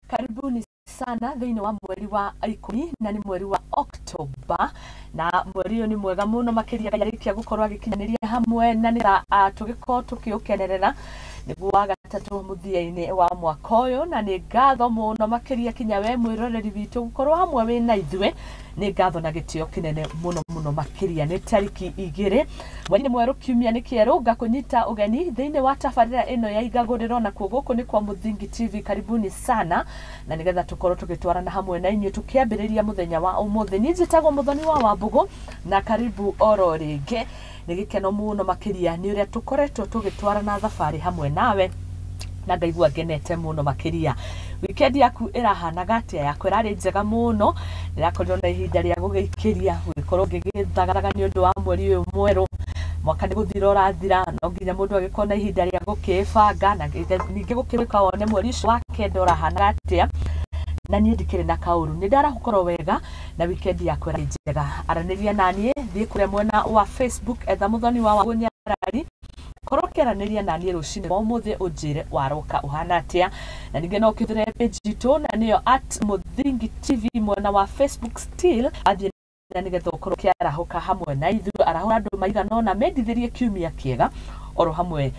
Karibuni sana thĩinĩ wa mweri wa 10 na nĩ mweri wa Oktoba, na mweri ũyũ nĩ mwega mũno makĩria Ngai arĩkia gũkorwo agĩkinyanĩria hamwe na nĩ tũgĩkorwo tũkĩũkenerera nĩguo wa gatatũ mũthia-inĩ wa mwaka ũyũ, na nĩ ngatho mũno makĩria kinya we mwĩroreri witũ gũkorwo hamwe wĩ na ithuĩ, nĩ ngatho na gĩtĩo kĩnene mũno mũno makĩria. Nĩ tarĩki 2 mweri-inĩ mwerũ, kiumia nĩ kĩerũ, ngakũnyita ũgeni thĩinĩ wa tabarĩra ĩno ya Igagũrĩro, na kuo gũkũ nĩ kwa Mũthingi TV. Karibuni sana, na nĩgetha tũkorwo tũgĩtwarana hamwe na inyuĩ tũkĩambĩrĩria mũthenya wa ũmũthĩ. Niĩ njĩtagwo Mũthoni wa Wambũgũ, na karibu oro rĩngĩ. Nĩ gĩkeno mũno makĩria nĩ ũrĩa tũkoretwo tũgĩtwarana thabarĩ hamwe nawe, na ngaigua ngenete mũno makĩria. Weekend yaku ĩrahanaga atĩa? Yakwa ĩrarĩ njega mũno, ndĩrakorirwo na ihinda rĩa gũgĩikĩria gũgĩkorwo ngĩgĩthagathaga nĩ ũndũ wa mweri ũyũ mwerũ. Mwaka nĩ gũthira ũrathira, no nginya mũndũ agĩkorwo na ihinda rĩa gũkĩĩbanga na ningĩ gũkĩũka wone mweri ũcio wa 9 ũrahanaga atĩa. Na niĩ ndikĩrĩ na kaũru, nĩ ndarahũkorwo wega na weekend yakwa ĩrarĩ njega. Aranĩria na niĩ, thiĩ kũrĩa mwena wa Facebook, etha Mũthoni wa Wambũgũ, korwo ũkĩaranĩria na niĩ rũcinĩ rwa ũmũthĩ, ũnjĩre waroka ũhana atĩa. Na ningĩ no ũkĩhũthĩre page itũ, na nĩyo @MũthingiTV mwena wa Facebook still, athiĩ na nĩgetha ũkorwo ũkĩarahũka hamwe na ithuĩ. Arahũra andũ maigana ũna mendithĩrie kiumia kĩega oro hamwe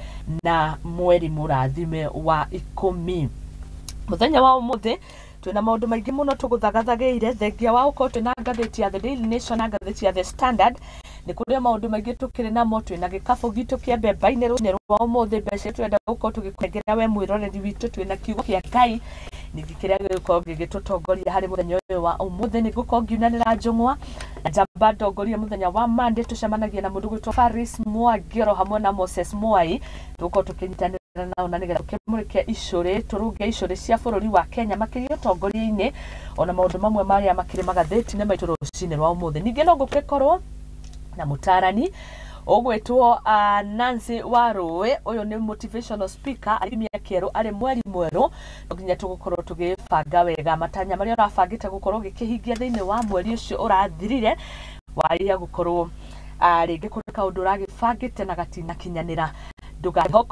na mweri mũrathime wa 10. Mũthenya wa ũmũthĩ twĩna maũndũ maingĩ mũno tũgũthagathagĩire, thengia wa gũkorwo twĩna ngathĩti ya The Daily Nation na ngathĩti ya The Standard. Nĩ kũrĩ maũndũ maingĩ tũkĩrĩ namo. Twĩna gĩkabũ gitũ kĩa mbemba-inĩ rũcinĩ rwa ũmũthĩ, mbeca tũrenda gũkorwo tũgĩkũnengera we mwĩroreri witũ. Twĩna kiugo kĩa Ngai ningĩ kĩrĩa gĩgũkorwo gĩgĩtũtongoria harĩ mũthenya ũyũ wa ũmũthĩ. Nĩ ngũkorwo ngiunanĩra njũng'wa na njamba ndongoria. Mũthenya wa Monday tũcemanagia na mũndũ gwĩtwo Faris Mwangi oro hamwe na Moses Mwai, tũgũkorwo tũkĩnyitanĩra nao na nĩgetha tũkĩmũrĩke icũrĩ, tũrũnge icũrĩ cia bũrũri wa Kenya makĩria ũtongoria-inĩ, ona maũndũ mamwe marĩa makĩrĩ magathĩti-inĩ maitũ rũcinĩ rwa ũmũthĩ. Ningĩ no ngũgĩkorwo na mũtarani ũgwĩtwo Nancy Warũĩ. Ũyũ nĩ motivational speaker, arĩ kiumia kĩerũ, arĩ mweri mwerũ, no nginya tũgũkorwo tũgĩbanga wega matanya marĩa ũrabangĩte gũkorwo ũgĩkĩhingia thĩinĩ wa mweri ũcio ũrathirire. Waria gũkorwo rĩngĩ kũrĩ kaũndũ ũragĩbangĩte na gatinakinyanĩra, ndũgahoke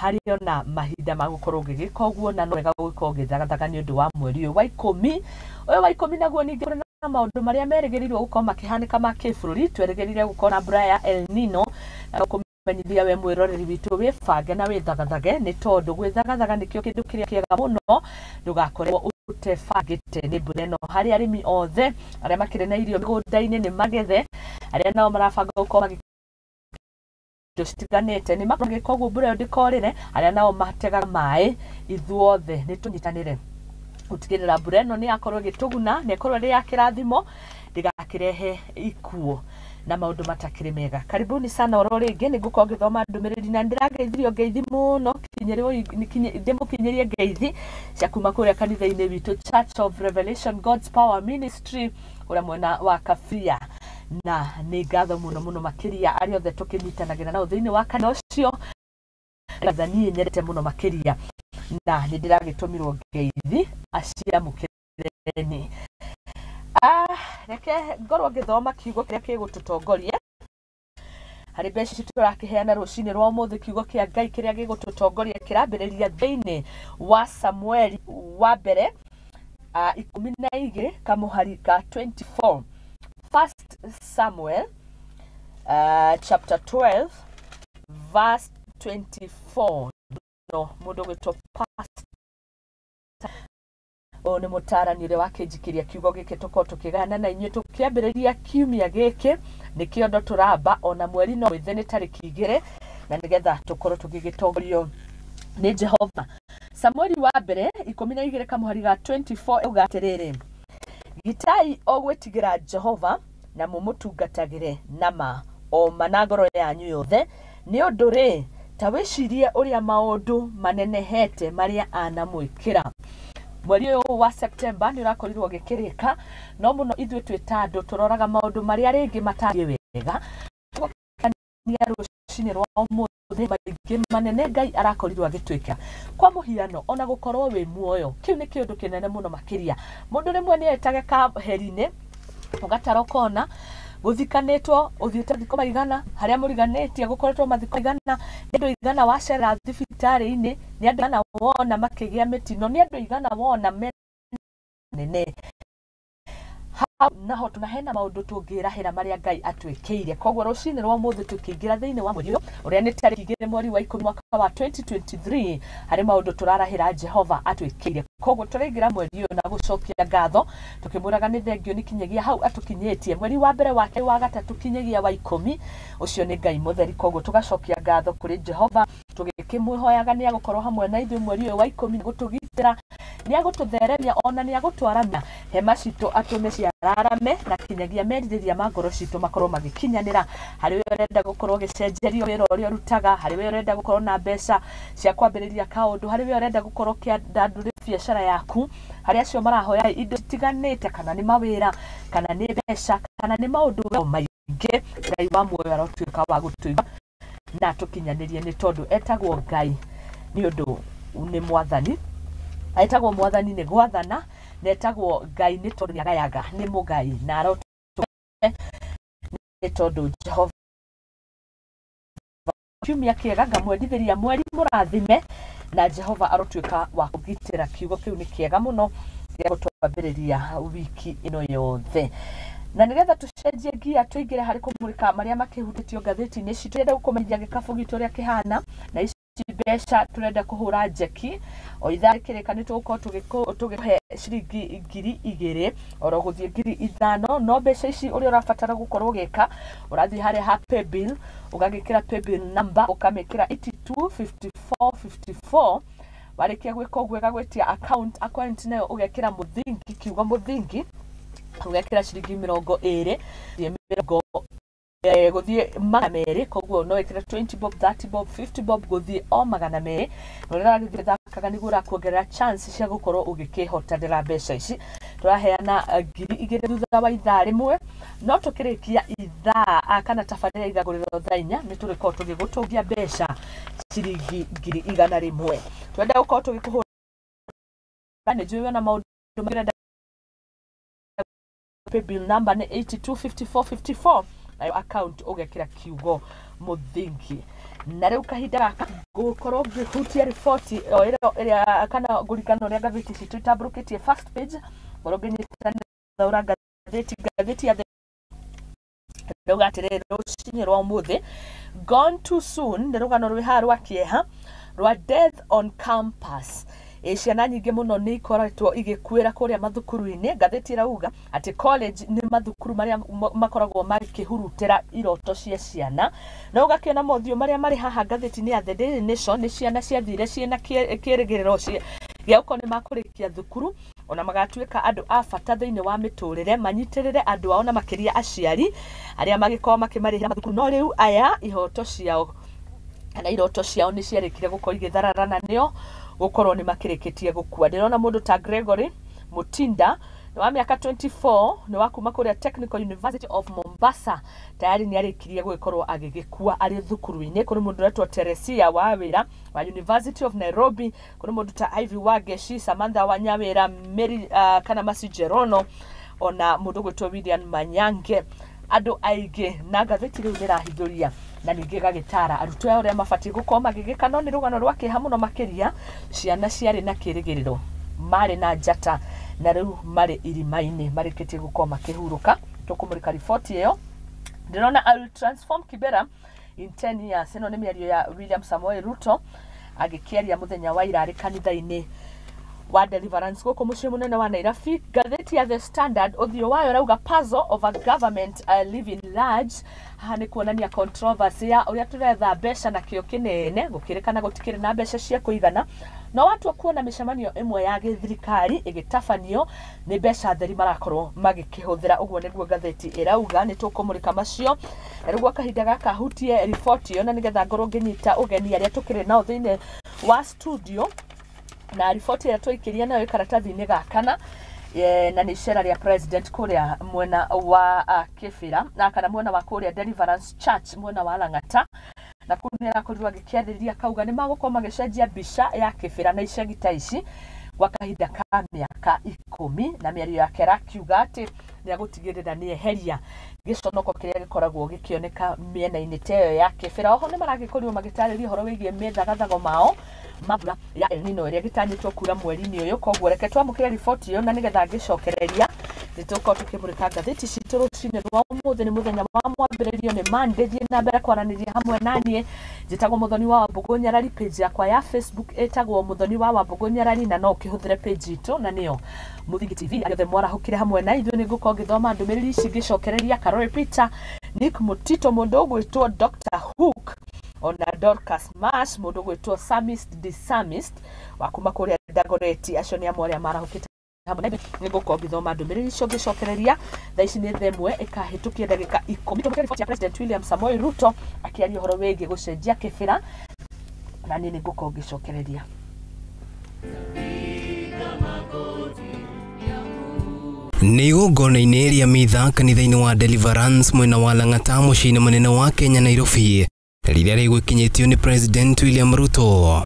harĩ ona mahinda ma gũkorwo ũgĩgĩka ũguo, na no wega gũkorwo ũgĩthagathaga nĩ ũndũ wa mweri ũyũ wa 10. Ũyũ wa 10 naguo ningĩ kũrĩ na maũndũ marĩa merĩgĩrĩirwo gũkorwo makĩhanĩka ma kĩbũrũri. Twerĩgĩrĩire gũkorwo na mbura ya El Nino, na kũmenyithia we mwĩroreri witũ wĩbange na wĩthagathage, nĩ tondũ gwĩthagathaga nĩkĩo kĩndũ kĩrĩa kĩega mũno, ndũgakorwo ũtebangĩte nĩ mbura ĩno. Harĩ arĩmi othe arĩa makĩrĩ na irio mĩgũnda-inĩ nĩ magethe, arĩa nao marabanga gũkorwo magĩ indo citiganĩte nĩ makorwo magĩka ũguo mbura ĩyo ndĩkorĩre. Arĩa nao mategaga maĩ, ithuothe nĩ tũnyitanĩre gũtigĩrĩra mbura ĩno nĩ yakorwo ĩgĩtũguna na ĩkorwo ĩrĩ ya kĩrathimo, ndĩgakĩrehe ikuũ na maũndũ matakĩrĩ mega. Karibuni sana oro rĩngĩ. Nĩ ngũkorwo ngĩthoma ndũmĩrĩri na ndĩrageithirio ngeithi mũno, ndĩmũkinyĩrie ngeithi cia kuma kũrĩa kanitha-inĩ witũ, Church of Revelation God's Power Ministry, ũrĩa mwena wa Kabia, na nĩ ngatho mũno mũno makĩria arĩa othe tũkĩnyitanagĩra nao thĩinĩ wa kanitha ũcio. Kanitha niĩ nyendete mũno makĩria, na nĩ ndĩragĩtũmirwo ngeithi, aciamũkĩreni. Reke ngorwo ngĩthoma kiugo kĩrĩa gĩgũtũtongoria harĩ mbeca ici tũrakĩheana rũcinĩ rwa ũmũthĩ. Kiugo kĩa Ngai kĩrĩa gĩgũtũtongoria kĩrambĩrĩria thĩinĩ wa Samueli wa mbere 12 kamũhari ka 24, First Samuel chapter 12 verse 24. No mũndũ ũgwĩtwo pastor, ũyũ nĩ mũtarani ũrĩa wakĩnjikĩria kiugo gĩkĩ tũkorwo tũkĩgana na inyuĩ tũkĩambĩrĩria kiumia gĩkĩ. Nĩ kĩondo tũramba, ona mweri no mwĩthĩ, nĩ tarĩki 2, na nĩgetha tũkorwo tũgĩgĩtongorio nĩ Jehova. Samueli wa mbere 12 kamũhari ga 24 auga atĩrĩrĩ: "Gitai o gwĩtigĩra Jehova na mũmũtungatagĩre na ma o ma na ngoro yanyu yothe. Nĩ ũndũ rĩ, ta wĩcirie ũrĩa maũndũ manenehete marĩa anamwĩkĩra." Mweri ũyũ wa September nĩ ũrakorirwo ũgĩkĩrĩka, no mũno ithuĩ twĩ ta andũ tũroraga maũndũ marĩa rĩngĩ matathiĩ wega. Gũkenia rũcinĩ rwa ũmũthĩ maingĩ manene Ngai arakorirwo agĩtwĩka. Kwa mũhiano, ona gũkorwo wĩ muoyo, kĩu nĩ kĩũndũ kĩnene mũno makĩria. Mũndũ rĩmwe nĩ etage kaheri-inĩ ũgatara ũkona Gũthikanĩtwo ũthiĩte mathiko maigana, harĩa mũriganĩtie gũkoretwo mathiko maigana, nĩ andũ aigana wacera thibitarĩ-inĩ, nĩ andũ aigana wona makĩgĩa mĩtino, nĩ andũ aigana wona me nene. Hau naho tuna hena maũndũ tũngĩrahĩra marĩa Ngai atwĩkĩire. Koguo rũcinĩ rwa ũmũthĩ tũkĩingĩra thĩinĩ wa mweri ũyũ ũrĩa nĩ tarĩki 2 mweri wa 10 mwaka wa 2023, harĩ maũndũ tũrarahĩra Jehova atwĩkĩire. Koguo tũraingĩra mweri ũyũ na gũcokia ngatho tũkĩmwĩraga nĩ thengio nĩ kinyagia hau atũkinyĩtie. Mweri wa mbere, wa kerĩ, wa gatatũ kinyagia wa 10, ũcio nĩ Ngai mũtheri. Koguo tũgacokia ngatho kũrĩ Jehova tũgĩkĩmwĩhoyaga nĩ agũkorwo hamwe na ithuĩ mweri ũyũ wa 10, gũtũgitĩra, nĩ agũtũtheremia, ona nĩ agũtwaramia hema citũ atũme ciararame, na kinyagia merirĩria ma ngoro citũ makorwo magĩkinyanĩra. Harĩ we ũrenda gũkorwo ũgĩcenjerio wĩra ũrĩa ũrutaga, harĩ we ũrenda gũkorwo na mbeca cia kwambĩrĩria kaũndũ, harĩ we ũrenda gũkorwo ũkĩandandũrĩra biacara yaku, harĩ acio marahoya indo citiganĩte, kana nĩ mawĩra, kana nĩ mbeca, kana nĩ maũndũ maingĩ, Ngai wa muoyo arotuĩka wa gũtũigua na atũkinyanĩrie, nĩ tondũ etagwo Ngai nĩ ũndũ nĩ mwathani, etagwo mwathani nĩ gwathana, na etagwo Ngai nĩ tondũ nĩ agayaga, nĩ mũgai, na arotũhe nĩ tondũ Jehova. Kiumia kĩega, ngamwendithĩria mweri mũrathime na Jehova arotuĩka wa kũgitĩra. Kiugo kĩu nĩ kĩega mũno gĩa gũtwambĩrĩria wiki ĩno yothe. Na nĩgetha tũcenjie ngia tũingĩre harĩ kũmũrĩka marĩa makĩhutĩtio ngathĩti-inĩ citũ, tũrenda gũkũmenyithia gĩkabũ gitũ ũrĩa kĩhana na ici mbeca tũrenda kũhũra njeki o ithaa rĩkĩrĩka. Nĩ tũgũkorwo tũgĩkũhe ciringi 2000 oro gũthiĩ 5000. No mbeca ici, ũrĩa ũrabatara gũkorwo ũgĩka, ũrathiĩ harĩa ha paybill, ũgagĩkĩra paybill number, ũkamĩkĩra 825454. Warĩkia gwĩka ũguo, ĩgagwĩtia account. Account nayo ũgekĩra mũthingi, kiugo mũthingi, ũgekĩra ciringi 20 thiĩ mĩrongo gũthiĩ 200. Koguo no ĩkĩre 20 bob, 30 bob, 50 bob, gũthiĩ o 200. Na ũrĩa ũragĩthiĩ thakaga nĩguo ũrakuongerera chance cia gũkorwo ũgĩkĩhotanĩra mbeca ici. Tũraheana 2000 thutha wa ithaa rĩmwe, no tũkĩrĩkia ithaa kana tabarĩra ithagũrĩro thaa 4, nĩ tũrĩkorwo tũgĩgũtũngia mbeca ciringi 100,000. Twenda gũkorwo tũgĩkũhũra, nĩ njũĩ wĩna maũndũ maingĩ ũrenda. Paybill number nĩ 825454, nayo account ũgekĩra kiugo mũthingi. Na rĩu kahinda gaka ngũkorwo ngĩhutia riboti o ĩrĩa ĩrĩa kana ngũringana ũrĩa ngathĩti citũ itambũrũkĩtie first page. Ngorwo ngĩnyitanĩra ngathĩti ya The rauga atĩrĩrĩ rũcinĩ rwa ũmũthĩ, "Gone too soon", nĩ rũgano rwĩ haha rwa kĩeha rwa death on campus. Ĩ ciana nyingĩ mũno nĩ ikoretwo igĩkuĩra kũrĩa mathukuru-inĩ. Ngathĩti ĩrauga atĩ college nĩ mathukuru marĩa makoragwo makĩhurutĩra iroto cia ciana, na ũgakĩona mothiũ marĩa marĩ haha ngathĩti-inĩ ya The Daily Nation, nĩ ciana ciathire ciĩna kĩĩrĩgĩrĩro gĩa gũkorwo nĩ makũrĩkia thukuru, ona magatuĩka andũ a bata thĩinĩ wa mĩtũrĩre, manyitĩrĩre andũ ao na makĩria aciari arĩa magĩkorwo makĩmarĩhĩra mathukuru. No rĩu aya ihoto ciao kana iroto ciao nĩ ciarĩkire gũkorwo igĩthararana nĩo gũkorwo nĩ makĩrĩkĩtie gũkua. Ndĩrona mũndũ ta Gregory Mutinda, nĩ wa mĩaka 24, nĩ wa kuma kũrĩa Technical University of Mombasa, tayari nĩ arĩkirie gũgĩkorwo agĩgĩkua arĩ thukuru-inĩ. Kũrĩ mũndũ ũretwo Teresia wa wĩra wa University of Nairobi, kũrĩ mũndũ ta Ivy Wangeshi, Samantha wa Nyawĩra, Mary kana Masi Jerono, ona mũndũ ũgwĩtwo William Manyange, andũ aingĩ. Na ngathĩti rĩu nĩrahithũria na ningĩ ĩgagĩtara arutwo aya ũrĩa mabatiĩ gũkorwo magĩgĩka. No nĩ rũgano rwa kĩeha mũno makĩria, ciana ciarĩ na kĩrĩgĩrĩro, marĩ na njata, na rĩu marĩ irima-inĩ, marĩkĩtie gũkorwo makĩhurũka. Tũkũmũrĩka riboti ĩyo. Ndĩrona "I will transform Kibera in 10 years". Ĩno nĩ mĩario ya William Samoei Ruto agĩkĩaria mũthenya wa ira arĩ kanitha-inĩ wa Deliverance gũkũ mũciĩ mũnene wa Nairobi. Ngathĩti ya The Standard ũthiũ wayo rauga "Puzzle of a government living large". Haha nĩ kuonania controversy ya ũrĩa tũretha mbeca na kĩo kĩnene, gũkĩrĩkana gũtikĩrĩ na mbeca cia kũigana, no watua kuona mĩcemanio ĩmwe ya gĩthirikari ĩgĩtabanio nĩ mbeca theri marakorwo magĩkĩhũthĩra. Ũguo nĩguo ngathĩti ĩrauga. Nĩ tũkũmũrĩka macio. Na rĩu gwa kahinda gaka hutie riboti ĩyo, na nĩgetha ngorwo ngĩnyita ũgeni arĩa tũkĩrĩ nao thĩinĩ wa studio. Na riboti ĩrĩa twaikĩria nayo ĩ karatathi-inĩ ga kana, na nĩ icera rĩa president kũrĩa mwena wa Kĩbĩra na kana mwena wa kũrĩa Deliverance Church, mwena wa Lang'ata, na kũu nĩ arakorirwo agĩkĩarĩria akauga nĩ magũkorwo magĩcenjia mbica ya Kĩbĩra na icagi ta ici gwa kahinda ka mĩaka 10. Na mĩario yake arakiuga atĩ nĩ agũtigĩrĩra nĩ eheria gĩconoko kĩrĩa gĩkoragwo gĩkĩoneka mĩena-inĩ ta ĩyo ya Kĩbĩra. Oho nĩ maragĩkorirwo magĩtarĩria ũhoro wĩgiĩ mĩthagathago mao ma mbura ya El Nino ĩrĩa ĩgĩtanyĩtwo kura mweri-inĩ ũyũ. Koguo reke twamũkĩre riboti ĩyo na nĩgetha ngĩcokereria nĩtũgũkorwo tũkĩmũrĩka ngathĩti citũ rũcinĩ rwa ũmũthĩ. Nĩ mũthenya wa mwambĩrĩrio, nĩ Monday. Thiĩ na mbere kwaranĩria hamwe naniĩ, njĩtagwo Mũthoni wa Wambũgũ Nyarari. Page yakwa ya Facebook ĩtagwo Mũthoni wa Wambũgũ Nyarari, na no ũkĩhũthĩre page itũ na nĩyo Mũthingi TV. Arĩa othe mwarahũkire hamwe na ithuĩ, nĩ ngũkorwo ngĩthoma ndũmĩrĩri ici ngĩcokereria. Karori Peter, Nick Mutito, mũndũ ũgwĩtwo Dr Hook, ona Dorcas Mash, mũndũ ũgwĩtwo Samist the Samist wa kuma kũrĩa Dagoretti. Acio nĩ amwe arĩa marahũkĩte hamwe na ithuĩ. Nĩ ngũkorwo ngĩthoma ndũmĩrĩri icio ngĩcokereria. Thaa ici nĩ 1:30. Twamũkĩre riboti ya President William Samoei Ruto akĩaria ũhoro wĩgiĩ gũcenjia kĩbĩra, na niĩ nĩ ngũkorwo ngĩcokereria. Nĩ igongona-inĩ rĩa mitha kanitha-inĩ wa Deliverance mwena wa Lang'ata, mũciĩ-inĩ mũnene wa Kenya, Nairobi, rĩrĩa rĩgũkinyĩtio nĩ President William Ruto.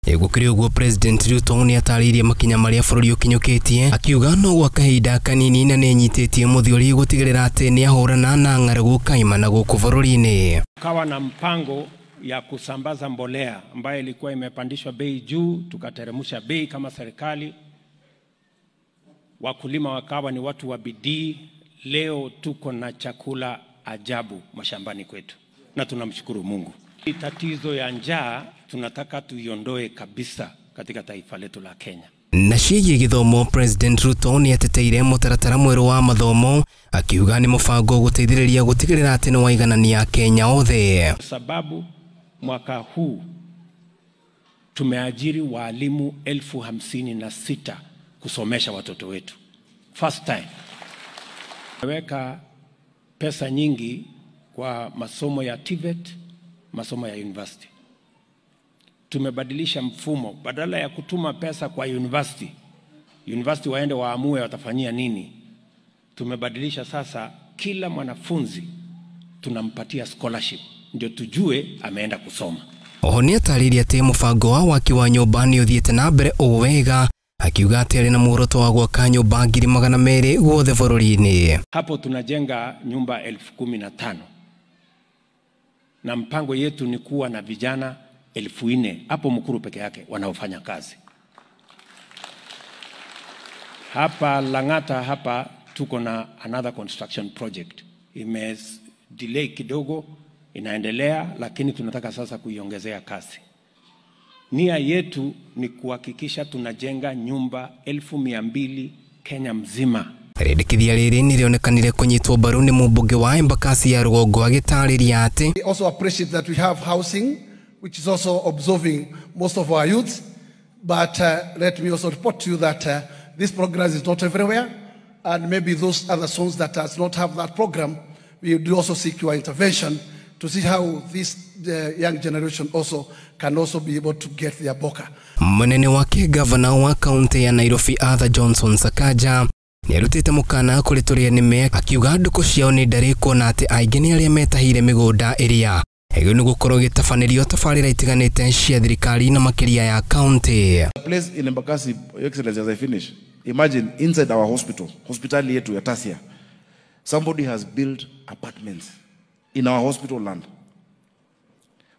Gũkĩrĩ ũguo, President Ruto nĩ atarĩirie makinya marĩa bũrũri ũkinyũkĩtie, akiuga no gwa kahinda kanini na nĩ anyitĩtie mũthiori gũtigĩrĩra atĩ nĩ ahũrana na ng'aragu kaimana gũkũ bũrũri-inĩ. Tukawa na mpango ya kusambaza mbolea ambayo ilikuwa imepandishwa bei juu, tukateremsha bei kama serikali. Wakulima wakawa ni watu wa bidii. Leo tuko na chakula ajabu mashambani kwetu na tunamshukuru Mungu. Hii tatizo ya njaa tunataka tuiondoe kabisa katika taifa letu la Kenya. Na ciĩgiĩ gĩthomo, President Ruto nĩ ateteire mũtaratara mwerũ wa mathomo, akiuga nĩ mũbango gũteithĩrĩria gũtigĩrĩra atĩ nĩ waiganania Kenya othe. Sababu mwaka huu tumeajiri waalimu 56,000 kusomesha watoto wetu. First time. Tumeweka pesa nyingi kwa masomo ya TVET, masomo ya university. Tumebadilisha mfumo, badala ya kutuma pesa kwa university, university waende waamue watafanyia nini. Tumebadilisha sasa, kila mwanafunzi tunampatia scholarship, ndio tujue ameenda kusoma. Oho nĩ atarĩirie atĩ mũbango wa waki wa nyũmba nĩ ũthiĩte na mbere o wega, akiuga atĩ arĩ na muoroto wa gwaka nyũmba 200,000 guothe bũrũri-inĩ. Hapo tunajenga nyumba 15,000 na mpango yetu ni kuwa na vijana 4,000 hapo Mukuru peke yake wanaofanya kazi. Hapa Lang'ata hapa tuko na another construction project, ime delay kidogo, inaendelea, lakini tunataka sasa kuiongezea kasi. Nia yetu ni kuhakikisha tunajenga nyumba 200,000 Kenya mzima. Rĩendekithia rĩrĩ nĩ rĩonekanire kũnyitwo mbaru nĩ mũmbunge wa Embakasi ya rũgongo, agĩtarĩria atĩ We also appreciate that we have housing, which is also absorbing most of our youth. But let me also report to you that this program is not everywhere, and maybe those other zones that does not have that program, we do also seek your intervention to see how this young generation also can also be able to get their boka. Mũnene wake gavana wa kaunti ya Nairobi Arthur Johnson Sakaja nĩ arutĩte mũkana kũrĩ tũrĩa nĩme, akiuga ndũkũ ciao nĩ ndarĩ, kuona atĩ aingĩ nĩ arĩa metahire mĩgũnda ĩrĩa ĩgĩrĩirwo nĩ gũkorwo ĩgĩtabanĩrio tabarĩra itiganĩte cia thirikari na makĩria ya kaunti. Place in Embakasi, Your Excellency, as I finish, imagine inside our hospital, hospitali yetu ya Tasia, somebody has built apartments in our hospital land.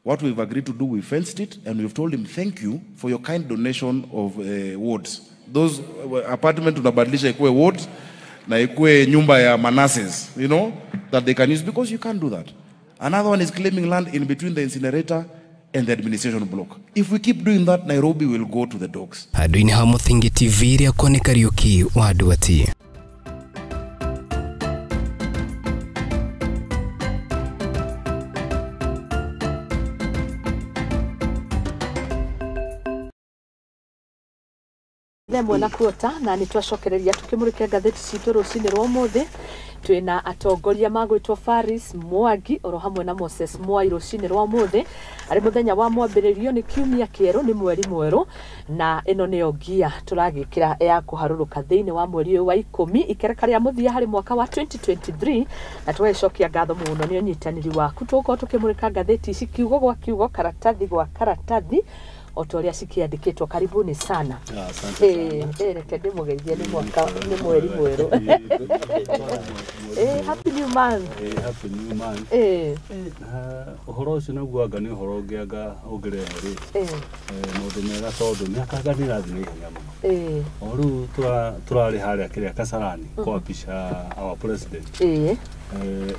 What we've agreed to do, we fenced it and we've told him thank you for your kind donation of wards. Those apartment tunabadilisha ikuwe wards na ikuwe nyumba ya manurses that they can use, because you can't do that. Another one is claiming land in between the incinerator and the administration block. If we keep doing that, Nairobi will go to the dogs. Handũ-inĩ ha Mũthingi TV, rĩakwa nĩ Kariũki wa Nduati. 1:15 na nĩ twacokereria tũkĩmũrĩkia ngathĩti citũ rũcinĩ rwa ũmũthĩ. Twĩna atongoria magwĩtwo Faris Mwangi oro hamwe na Moses Mwai rũcinĩ rwa ũmũthĩ, arĩ mũthenya wa mwambĩrĩrio, nĩ kiumia kĩerũ, nĩ mweri mwerũ, na ĩno nĩyo ngia tũragĩkĩra ya kũharũrũka thĩinĩ wa mweri ũyũ wa 10, ikereka rĩa mũthia harĩ mwaka wa 2023, na tũgagĩcokia ngatho mũno nĩ ũnyitanĩri waku. Tũgũkorwo tũkĩmũrĩka ngathĩti ici kiugo gwa kiugo, karatathi gwa karatathi. o ta ũrĩa cikĩandĩkĩtwo. Karibuni sana. Asante sana. Reke ndĩmũgeithie, nĩ mwaka, nĩ mweri mwerũ. Happy new month. Happy new month. Na ũhoro ũcio naguo anga nĩ ũhoro ũngĩ anga ũngĩrehe rĩ maũndũ mega, tondũ mĩaka anga nĩ ĩrathiĩ na ihenya mũno. O rĩu tũrarĩ harĩa kĩrĩa Kasarani kwapisha our president.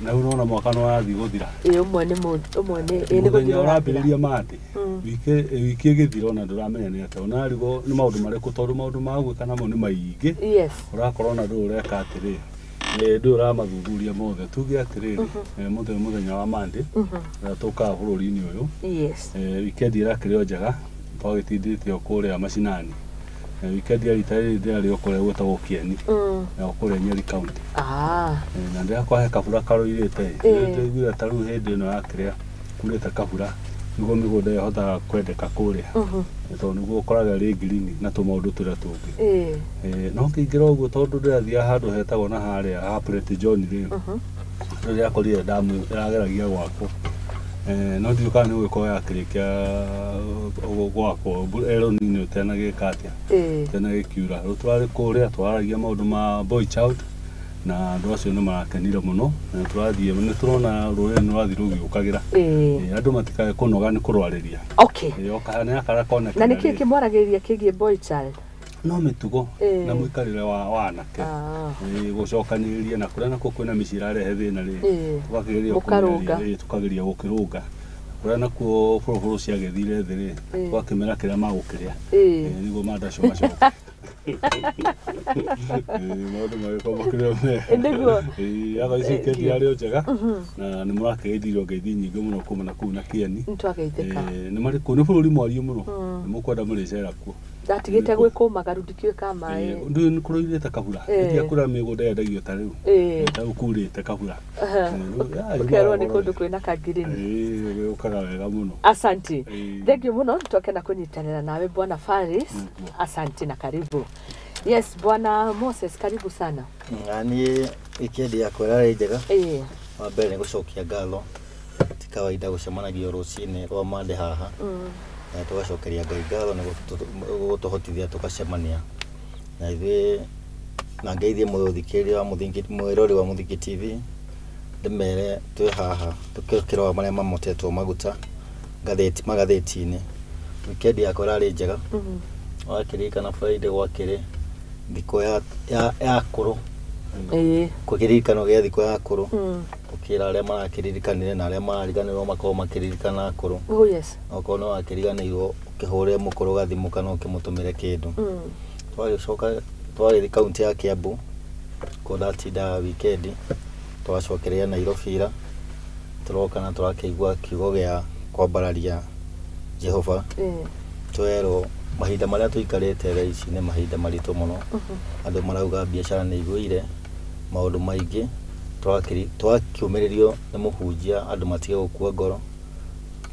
Na rĩu nona mwaka nĩ warathiĩ gũthira. Ũmwe nĩ ũmwe nĩ nĩ Mũthenya gũthira ũrathira. ũrambĩrĩria Monday, wiki ĩgĩthira ona ndũramenya nĩ atĩa, ũnarigwo nĩ maũndũ marĩkũ, tondũ maũndũ ma gwĩka namo nĩ maingĩ. Ũrakorwo ona ndũĩ ũreka atĩrĩ, ndũĩ ũramathuthuria mothe. Tuge atĩrĩrĩ, mũthenya mũthenya wa Monday ũrĩa tũkaga bũrũri-inĩ ũyũ, weekend ĩrakĩrĩ o njega, twagĩtindĩte o kũrĩa macinani. Weekend ya rita rĩrĩ ndĩrarĩ o kũrĩa gwĩtagwo Kieni, o kũrĩa Nyeri County. Na ndĩrakwa he kabura karoirĩte. Ndĩraiguire ta rĩu hĩndĩ ĩno ya kĩrĩa kurĩte kabura nĩguo mĩgũnda ĩyo ĩhotaga kwendeka kũrĩa. Tondũ nĩguo ũkoraga ĩrĩ ngirini na tũmaũndũ tũrĩa tũngĩ. No ngĩingĩra ũguo, tondũ ndĩrathiaga handũ hetagwo na harĩa ha Pret John rĩ, rĩrĩa akorire ndamu ĩrageragia gwakwo. No ndiũĩ kana nĩ gũgĩkorwo yakĩrĩkia gwakwo El Nino ĩtanagĩka atĩa, ĩtanagĩkiura. Rĩu tũrarĩ kũrĩa twaragia maũndũ ma boy child, na andũ acio nĩ marakenire mũno, na tũrathiĩ nĩ tũrona rũrĩrĩ nĩ rũrathiĩ rũgĩũkagĩra. Andũ matikae kũnoga nĩ kũrwarĩria. O kahana karĩa konekana. Na nĩkĩ rĩ, kĩmwaragĩrĩria kĩgiĩ boy child? No mĩtugo na mũikarĩre wa anake. Gũcokanĩrĩria na kũrĩa nakuo kwĩna mĩciĩ ĩrarehe thĩna rĩ, tũgakĩgeria Mũkarũnga. kũmĩaria, tũkageria gũkĩrũnga. Kũrĩa nakuo bũrũbũrũ ciagĩthire thĩ rĩ, tũgakĩmera kĩrĩa magũkĩrĩa. Nĩguo mandacio macoke. Maũndũ magĩkorwo makĩrĩ o mega. Nĩguo. Otherwise weekend yarĩ o njega, na nĩ mũrakĩgeithirio ngeithi nyingĩ mũno kuma na kũu na Kieni. Nĩtwageithĩka. Nĩ marĩ kũu, nĩ bũrũri mwariĩ mũno, nĩ mũkwenda mũrĩcera kuo. Ndatigĩte gwĩ kũmagaru, ndikĩũĩ ka maĩ. Ndũĩ nĩ kũroirĩte kabura. Hĩndĩ ĩrĩa kũrĩa mĩgũnda yendagio ta rĩu. Ta rĩu kurĩte kabura. Ũkerwo nĩ kũndũ kwĩna kangirini. Gũkaga wega mũno. Asante. Thank you mũno, twakena kũnyitanĩra nawe, Bwana Faris. Nĩguo. Asante na karibu. Yes, Bwana Moses, karibu sana. Na niĩ weekend yakwa ĩrarĩ njega. Wa mbere nĩ gũcokia ngatho, ti kawaida gũcemanagia rũcinĩ rwa Monday haha, na tũgacokeria Ngai ngatho nĩ gũtũhotithia tũgacemania na ithuĩ, na ngeithie mũthikĩrĩria wa Mũthingi, mwĩrori wa Mũthingi TV, ndĩmere twĩ haha tũkĩrora marĩa mamotetwo maguta ngathĩti magathĩti-inĩ. Weekend yakwa ĩrarĩ njega. Wakĩririkana Friday gwakĩrĩ thikũ ya akũrũ, kĩririkano gĩa thikũ ya akũrũ, ũkĩra arĩa marakĩririkanire na arĩa marariganĩrwo makorwo makĩririkana akũrũ. Oh yes. Okorwo nĩ wakĩriganĩirwo, ũkĩhũrĩre mũkũrũ gathimũ kana ũkĩmũtũmĩre kĩndũ. Twagĩcoka twagĩthiĩ kaunti ya Kiambu kũu ndatindaga weekend, twacokereria Nairobi ira, tũroka na tũrakĩigua kiugo gĩa kwambararia Jehova. Twerwo mahinda marĩa tũikarĩte thaa ici nĩ mahinda maritũ mũno. Andũ marauga biacara nĩ igũire, maũndũ maingĩ. Twakĩũmĩrĩrio nĩ mũhunjia andũ matige gũkua ngoro,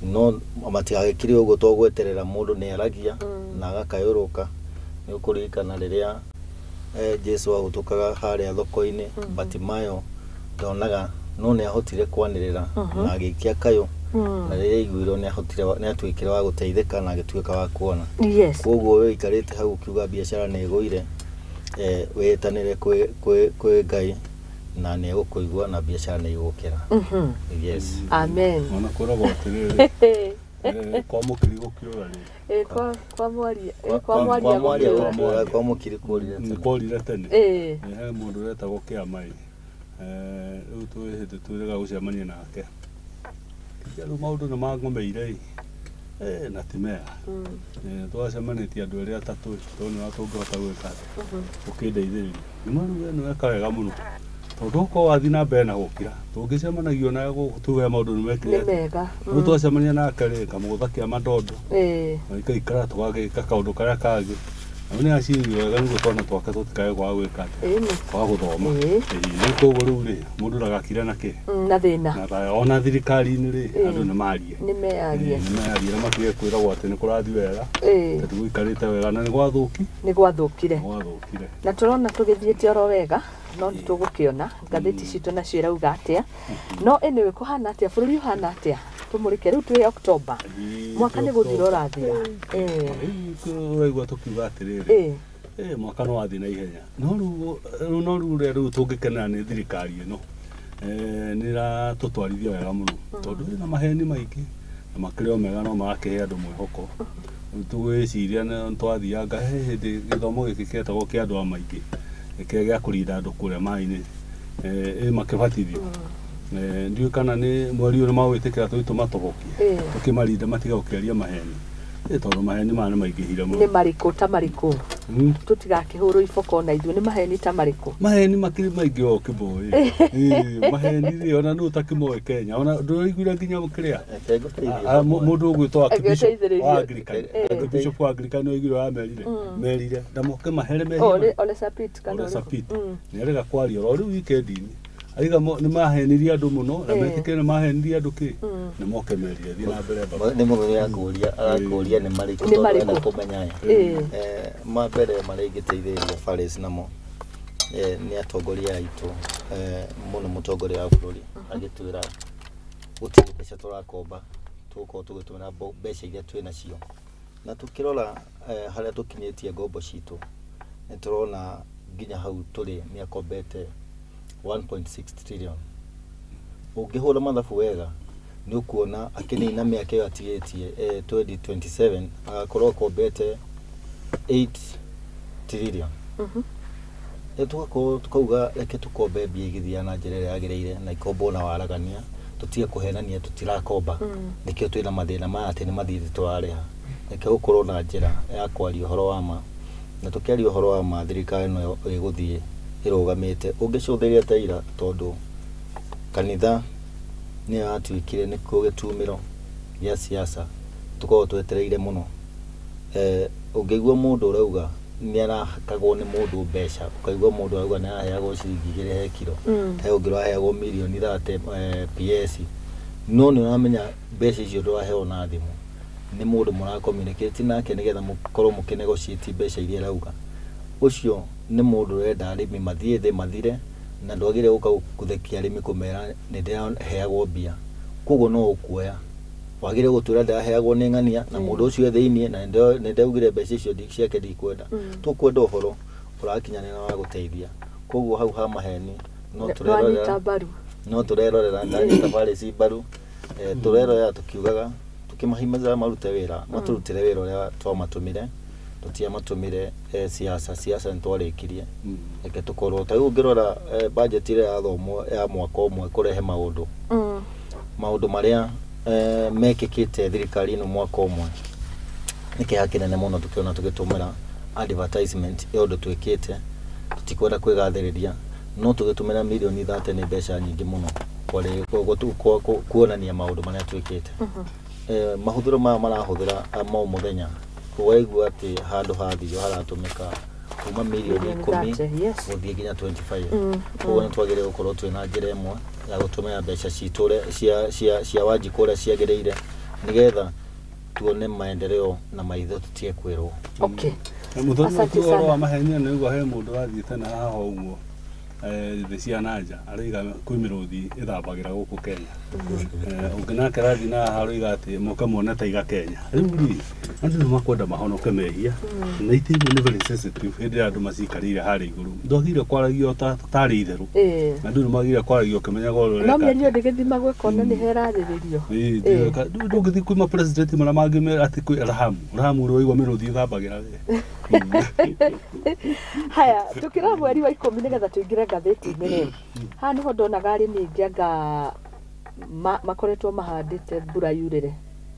no matigagĩkire ũguo to gweterera mũndũ nĩ aragia na agakayũrũka. Nĩ ũkũririkana rĩrĩa Jesu ahũtũkaga harĩa thoko-inĩ, Batimayo ndonaga, no nĩ ahotire kwanĩrĩra na agĩikia kayũ, na rĩrĩa aiguirwo nĩ ahotire, nĩ atuĩkire wa gũteithĩka na agĩtuĩka wa kuona. Koguo we ũikarĩte hau ũkiuga biacara nĩ ĩgũire, wĩtanĩre kwĩ Ngai na nĩ egũkũigua na biacara nĩ igũkĩra. Yes. Amen. Ona kwĩragwo atĩrĩrĩ, kwa mũkiri gũkĩũra rĩ. Kwa mwaria, kwa mwaria kwa mwaria gũkĩũra. gũkĩũra, kwa mũkiri kũrire tene. Kũrire tene. He mũndũ ũretagwo Kĩamai. Rĩu twĩ hĩndĩ twĩrĩga gũcemania nake. Rĩu maũndũ nĩ mangũmĩire ĩ. Na ti mega. Twacemanĩtie andũ erĩ atatũ, tondũ nĩ tũngĩhota gwĩka atĩa, ũkĩndeithĩrĩria. Nĩ ma rĩu we nĩ weka wega mũno, tondũ okorwo wathiĩ na mbere na gũkira, tũngĩcemanagio nawe gũkũ tuge maũndũ nĩ mekire Nĩ atĩa. mega. Rĩu twacemania nake rĩ, kamũgũtha kĩa mandondo, ikaikara tũgagĩka kaũndũ karĩa kangĩ. Na nĩ aciririe wega nĩguo twana twake tũtikae kwaga gwĩka atĩa, kwaga gũthoma. Rĩu koguo rĩu rĩ, mũndũ ndagakire na kĩ Na thĩna. Na thayũ. Ona thirikari-inĩ rĩ, andũ nĩ marie. Nĩ mearie. Nĩ mearie na matige kwĩragwo atĩ nĩ kũrathiĩ wega, tondũ gũikarĩte wega na nĩ gwathũki. Nĩ gwathũkire. Nĩ gwathũkire. Na tũrona tũgĩthiĩte oro wega, no nĩ tũgũkĩona ngathĩti citũ nacio irauga atĩa. No anyway, kũhana atĩa? Bũrũri ũhana atĩa? Tũmũrĩke rĩu twĩ October. Mwaka nĩ gũthira ũrathira. Ũraigua tũkiuga atĩrĩrĩ, mwaka no wathiĩ na ihenya. No rĩu ũrĩa rĩu tũngĩkenera nĩ thirikari ĩno. Nĩ ĩratũtwarithia wega mũno tondũ ĩna maheni maingĩ na makĩrĩ o mega no marakĩhe andũ mwĩhoko. Rĩu tũgwĩciria nĩ twathianga he hĩndĩ gĩthomo gĩkĩ kĩetagwo kĩa andũ a maingĩ kĩrĩa gĩa kũrinda andũ kũrĩa maĩ-inĩ makĩbatithio. Ndiũĩ kana nĩ mweri ũyũ nĩ magwĩtĩkĩra tũthiĩ tũmatobokie tũkĩmarinda matige gũkĩaria maheni tondũ maheni maya nĩ maingĩhire mũno. Nĩ marĩkũ ta marĩkũ? Tũtigakĩhũrwo iboko na ithuĩ nĩ maheni ta marĩkũ? Maheni makĩrĩ maingĩ o kĩboĩ. Maheni rĩ ona nũ ũtakĩmoĩ Kenya ona ndũraiguire nginya kĩrĩa mũndũ ũgwĩtwo Archbishop wa Anglican Archbishop wa Anglican nĩwaiguire wamerire merire na moke mahere mehia Ole Sapit kana Ole Sapit nĩarega kwaria oro rĩu weekend-inĩ aiga nĩ mahenirie andũ mũno na metĩkĩre nĩ mahenirie andũ kĩ na moke merire thiĩ na mbere baba. Nĩ mũthoni arakũria nĩ marĩkũ tondũ ena kũmenya. Ma mbere marĩa ingĩteithĩrĩria Faris namo nĩ atongoria aitũ mũno mũtongoria wa bũrũri agĩtwĩra gũtirĩ mbeca tũrakomba tũgũkorwo tũgĩtũmĩra mbeca iria twĩ nacio na tũkĩrora harĩa tũkinyĩtie ngombo citũ nĩ tũrona nginya hau tũrĩ nĩ akombete 1.6 trillion. Ũngĩhũra mathabu wega nĩ ũkuona akĩnina mĩaka ĩyo atigĩtie 2027 agakorwo akombete 8 trillion. Tũgakorwo tũkauga reke tũkombe mbia igĩthiaga na njĩra ĩrĩa yagĩrĩire na ikombwo na waragania tũtige kũhenania tũtirakomba nĩkĩo twĩna mathĩna maya atĩ nĩ mathiĩ tũrarĩha. Reke gũkorwo na njĩra ya kwaria ũhoro wa ma na tũkĩaria ũhoro wa ma thirikari ĩno ĩgũthiĩ ĩrũgamĩte ũngĩcũthĩrĩria ta ira tondũ kanitha nĩ yatuĩkire nĩkuo gĩtumĩro gĩa siasa tũkoragwo twetereire mũno. Ũngĩigua mũndũ ũrauga nĩ arahakagwo nĩ mũndũ mbeca ũkaigua mũndũ arauga nĩ araheagwo ciringi igĩrĩ he kiro he ũngĩ ũraheagwo mirioni 30 PS no nĩ ũramenya mbeca icio ndũraheo na thimũ nĩ mũndũ mũracommunicate nake nĩgetha mũkorwo mũkĩnegotiate mbeca iria arauga. Ũcio nĩ mũndũ ũrenda arĩmi mathiĩ thĩ mathire na ndwagĩrĩire gũka gũthekia arĩmi kũmera nĩ ndĩraheagwo mbia koguo no ũkuoya wagĩrĩire gũtwĩra ndĩraheagwo nĩ ng'ania na mũndũ ũcio e thĩiniĩ na nĩ ndaugire mbeca icio ciake ndikwenda. Tũkwenda ũhoro ũrakinyanĩra wa gũteithia koguo hau ha maheni no tũrerorera ndanyita Faris mbaru tũrerorera tũkiugaga tũkĩmahimiza marute wĩra matũrutĩre wĩra ũrĩa twamatũmire tũtiamatũmire siasa siasa nĩ twarĩkirie. Reke tũkorwo ta rĩu ũngĩrora budget ĩrĩa yathomwo ya mwaka ũmwe kũrehe maũndũ maũndũ marĩa mekĩkĩte thirikari ĩno mwaka ũmwe nĩ kĩeha kĩnene mũno tũkĩona tũgĩtũmĩra advertisement ya ũndũ twĩkĩte tũtikwenda kwĩgathĩrĩria no tũgĩtũmĩra mirioni 30 nĩ mbeca nyingĩ mũno kuonania maũndũ marĩa twĩkĩte. Mahũthĩro maya marahũthĩra ma mũthenya waigua atĩ handũ hathio haratũmĩka kuma mirioni 10 gũthiĩ nginya 25 koguo nĩ twagĩrĩire gũkorwo twĩna njĩra ĩmwe ya gũtũmĩra mbeca citũ cia Wanjikũ ũrĩa ciagĩrĩire nĩgetha tuone maendeleo na maitho tũtige kwĩrwo. Okay. Mũthoni ũhoro wa maheni nĩ ũguo he mũndũ wathiĩte na haha ũguo thĩ cia nanja arauga kwĩ mĩrũthi ĩthambagĩra gũkũ Kenya ũngĩ nake arathiĩ na haha aroiga atĩ moke mone taiga Kenya rĩu rĩ andũ nĩ makwenda mahonoke mehia na itĩ imwe nĩ very sensitive hĩndĩ ĩrĩa andũ macikarĩire harĩa igũrũ ndwagĩrĩire kwaragio tarĩ itherũ andũ nĩ magĩrĩire kwaragio ũkĩmenyaga ũrĩa ũreka no mĩario ndĩgĩthimagwo ĩkona nĩ herarĩrĩrio ndũngĩthiĩ kwĩ ma president marĩa mangĩ atĩ kwĩ Rahamu Rahamu ũrĩa waigua mĩrũthi ĩthambagĩra we. Haya tũkĩrora mweri wa 10 nĩgetha tũingĩre ngathĩti-inĩ rĩ haha nĩho ndonaga arĩmi aingĩ anga makoretwo mahandĩte mbura yurĩre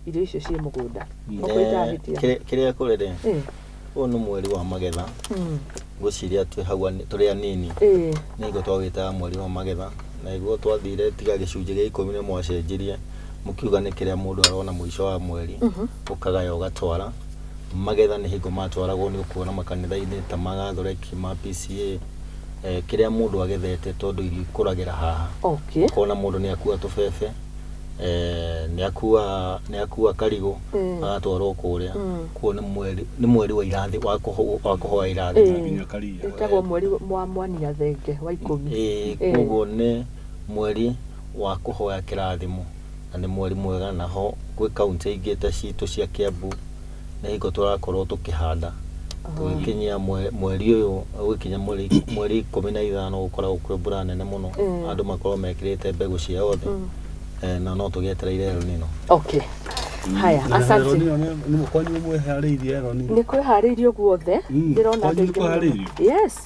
irio icio ciĩ mũgũnda kĩrĩa kũrĩ rĩ ũyũ nĩ mweri wa magetha ngwĩciria twĩ hau tũrĩ anini nĩguo twawĩtaga mweri wa magetha na nĩguo twathire tiga gĩcunjĩ gĩa 10 nĩ mwacenjirie mũkiuga nĩ kĩrĩa mũndũ arona mũico wa mweri ũkagaya ũgatwara magetha nĩ hingo matwaragwo nĩ ũkuona makanitha-inĩ ta ma Gathoreki ma PCA kĩrĩa mũndũ agethete tondũ irio ikũragĩra haha ũkona mũndũ nĩ akua tũbebe nĩ akua karigũ agatwarwo kũrĩa kuo nĩ mweri wa irathi wa kũhoya irathi ĩtagwo mweri wa mwania thenge wa 10 koguo nĩ mweri wa kũhoya kĩrathimo Na nĩ mweri mwega naho gwĩ kaunti ingĩ ta citũ cia Kiambu nĩ hingo tũrakorwo tũkĩhanda. Tũgĩkinyia mweri ũyũ ũgĩkinya mweri 15 gũkoragwo kwĩ mbura nene mũno. Andũ makorwo mekĩrĩte mbegũ ciao thĩ. Na no tũgĩetereire El Nino. Okay. Haya, asante. Nĩ kwanyu mwĩharĩirie El Nino? Nĩ kwĩharĩirio guothe. Ndĩrona andũ aingĩ. Yes.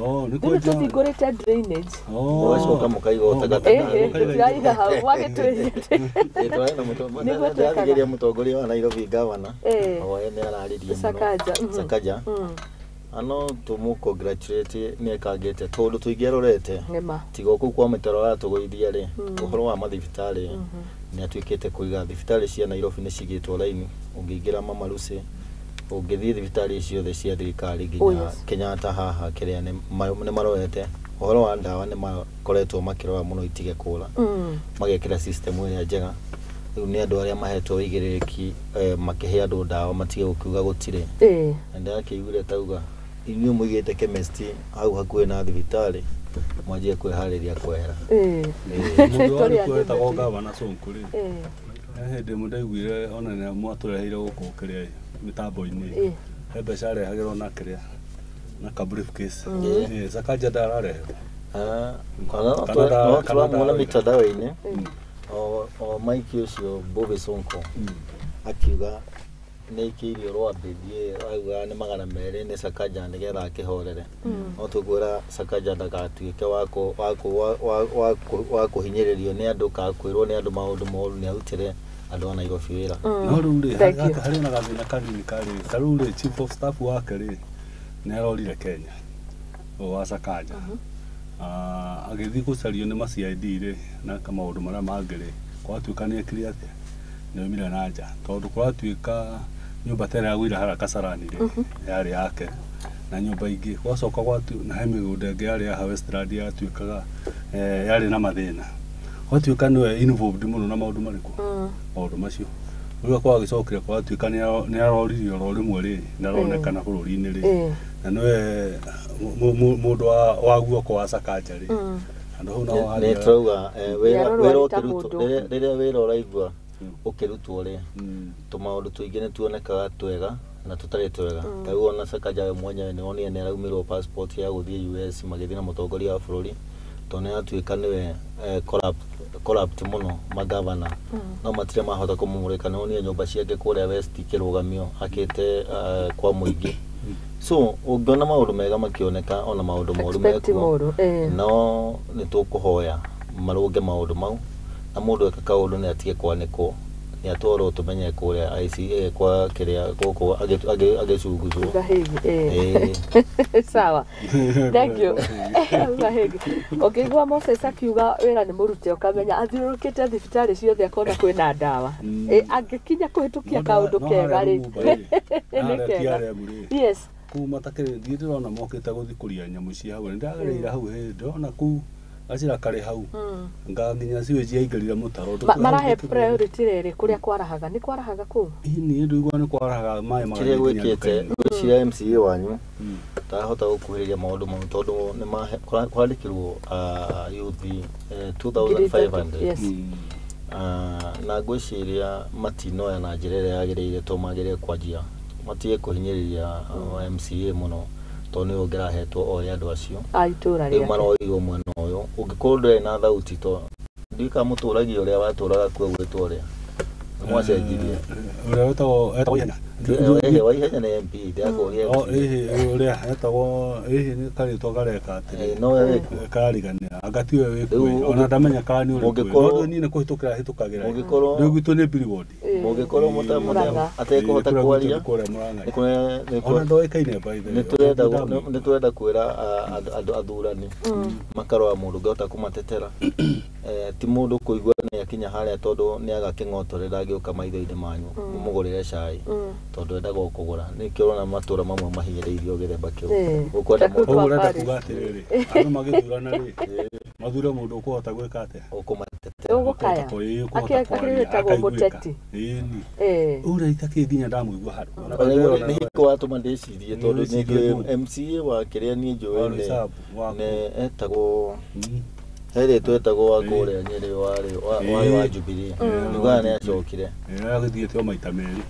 Oh, nĩ kwenja. Tũhingũrĩte drainage. Mũgacoka mũkaiga o takataka. Tũtiraiga hau, mwagĩtwĩrire. Nĩguo twĩkaga. Mũtongoria wa Nairobi gavana. Oe nĩ araririe mũno. Sakaja. Sakaja. Ano tũmũ congratulate nĩ ekangĩte tondũ tũingĩarorete. Tiga kũu kwa mĩtaro aratũgũithia rĩ, ũhoro wa mathibitarĩ nĩ atuĩkĩte kũiga thibitarĩ cia Nairobi nĩ cigĩtwo raini, ũngĩingĩra Mama Lucy, ũngĩthiĩ thibitarĩ ciothe cia thirikari nginya Kenyatta haha kĩrĩa nĩ maroete ũhoro wa ndawa nĩ makoretwo makĩrora mũno itige kũra, magekĩra system ĩrĩa njega. Rĩu nĩ andũ arĩa mahetwo ũigĩrĩrĩki makĩhe andũ ndawa matige gũkiuga gũtirĩ. Na ndĩrakĩiguire tauga inyuĩ mũigĩte chemist hau hakuhĩ na thibitarĩ mwanjie kwĩharĩria kwehera. Mũndũ warĩ kuo etagwo Gavana Sonko rĩ, he hĩndĩ ĩmwe ndaiguire ona nĩ mwatũreheire gũkũ kĩrĩa mĩtambo-inĩ, he mbeca arehagĩrwo na kĩrĩa na ka briefcase. Sakaja ndarareherwo. No tũramuona mitandao-inĩ o Mike ũcio Bobby Sonko akiuga nĩ ikĩirio rwambĩ thiĩ auga nĩ 200 nĩ Sakaja nĩgetha akĩhorere. No tũkwĩra Sakaja ndagatuĩke wa kũhinyĩrĩrio nĩ andũ kana kwĩrwo nĩ andũ maũndũ moru, nĩ arutĩre andũ a Nairobi wĩra. No rĩu rĩ, harĩ na gathĩna kanini karĩ ta rĩu rĩ, chief of staff wake rĩ nĩ arorire Kenya wa Sakaja, agĩthiĩ gũcario nĩ ma CID rĩ na maũndũ marĩa mangĩ rĩ, kwatuĩka nĩ ekire atĩa, nĩ oimire na nja tondũ kũratuĩka nyũmba ta ĩrĩa yagũire harĩa Kasarani rĩ yarĩ yake, na nyũmba ingĩ gwacoka na he mĩgũnda ĩngĩ yarĩ ya Westland yatuĩkaga yarĩ na mathĩna, gwatuĩka nĩwe involved mũno na maũndũ marĩkũ, maũndũ macio. Rĩu kwagĩcokire kwatuĩka nĩ aroririo oro rĩmwe rĩ, ndaronekana bũrũri-inĩ rĩ, na nĩwe mũndũ wa guoko wa Sakaja rĩ. Andũ hau nao nĩ tũrauga wĩra ũkĩrutwo, rĩrĩa wĩra ũraigua ũkĩrutwo rĩ, tũmaũndũ tũingĩ nĩ tuonekaga twega na tũtarĩ twega. Ta rĩu ona Sakaja we mwenyewe nĩ onire nĩ araumirwo passport ya gũthiĩ US magĩthiĩ na mũtongoria wa bũrũri, tondũ nĩ atuĩka nĩwe corrupt mũno magavana, no matirĩ mahota kũmũmũrĩka. Nĩ onire nyũmba ciake kũrĩa West ikĩrũgamio akĩte kwa mũingĩ. So ũngĩona maũndũ mega makĩoneka ona maũndũ moru mekuo, no nĩ tũkũhoya marũnge maũndũ mau, na mũndũ eka kaũndũ nĩ atige kwanĩkwo, nĩ atwarwo tũmenye kũrĩa ICA kwa kĩrĩa gũkũ agĩcunguzwo. Sawa, thank you. Ũngĩigua Moses akiuga wĩra nĩ mũrute ũkamenya athiũrũrũkĩte thibitarĩ ciothe akona kwĩna ndawa, angĩkinya kũhĩtũkia kaũndũ kega rĩ nĩ kega. Yes. Kũu matakĩrĩ thiĩ ndĩrona mokĩte gũthiĩ kũria nyamũ cia hau, nĩndagereire hau hĩndĩ ndĩrona kũu gacĩra karĩ hau nga nginya sewage yaingĩrire mũtaro. Marahe priority rĩrĩ kũrĩa kwarahaga, nĩ kwarahaga kũu? Niĩ ndũigua nĩ kwarahaga maĩ magathiĩ nginya duka-inĩ. Kĩrĩa gwĩkĩte ngwĩciria MCA wanyu ndahota gũkuhĩrĩria maũndũ mau tondũ nĩ kwandĩkirwo youth 2500 na ngwĩciria matinoya na njĩra ĩrĩa yagĩrĩire tondũ magĩrĩire kwanjia matige kũhinyĩrĩria MCA mũno tondũ nĩwe ũngĩrahetwo oe andũ acio a itũra rĩu maroirwo mwena ũyũ. Ũngĩkorwo ndũrĩ na thauti to ndiũĩ kana mũtũragia ũrĩa watũraga kuo gwĩtwo ũrĩa mwacenjirie ũrĩa wetagwo Waihenya nĩ MP ndĩrakũria ũrĩa etagwo ĩhĩ nĩ karĩtwa kareka atĩrĩ no we wĩkuo karariganĩra anga tiwe wĩkuo ona ndamenya kana nĩ ũrĩkũ no niĩ nĩ kũhĩtũkĩra hĩtũkagĩra rĩu gwitũ nĩ Billboard mũngĩkorwo atekũhota kwaria ona ndoĩkaine by the way nĩ tũrenda kwĩra andũ athurani makarora mũndũ ũngĩhota kũmatetera. Ti mũndũ kũigua nĩ akinya harĩa tondũ nĩ aga kĩng'otore ndangĩũka maitho-inĩ manyu mũmũgũrĩre cai tondũ endaga o kũgũra. Nĩkĩo ũrona matũra mamwe mahinyĩrĩirio gĩthemba kĩu. Ũkwenda mũndũ ũrenda kuga atĩrĩrĩ, andũ magĩthurana rĩ mathure mũndũ ũkũhota gwĩka atĩa, ũkũmatetera, ũgũkaya akĩrĩtagwo mũteti. Ĩni ũrĩa itakĩ nginya ndamũigua handũ nĩ hingo watũma ndĩcirie tondũ nĩ MCA wa kĩrĩa niĩ njũĩ nĩ etagwo Heri twetagwo wa kũrĩa Nyĩrĩ warĩ wa Jubilee. Ndugaga nĩ acokire. Agĩthiĩte o maita merĩ.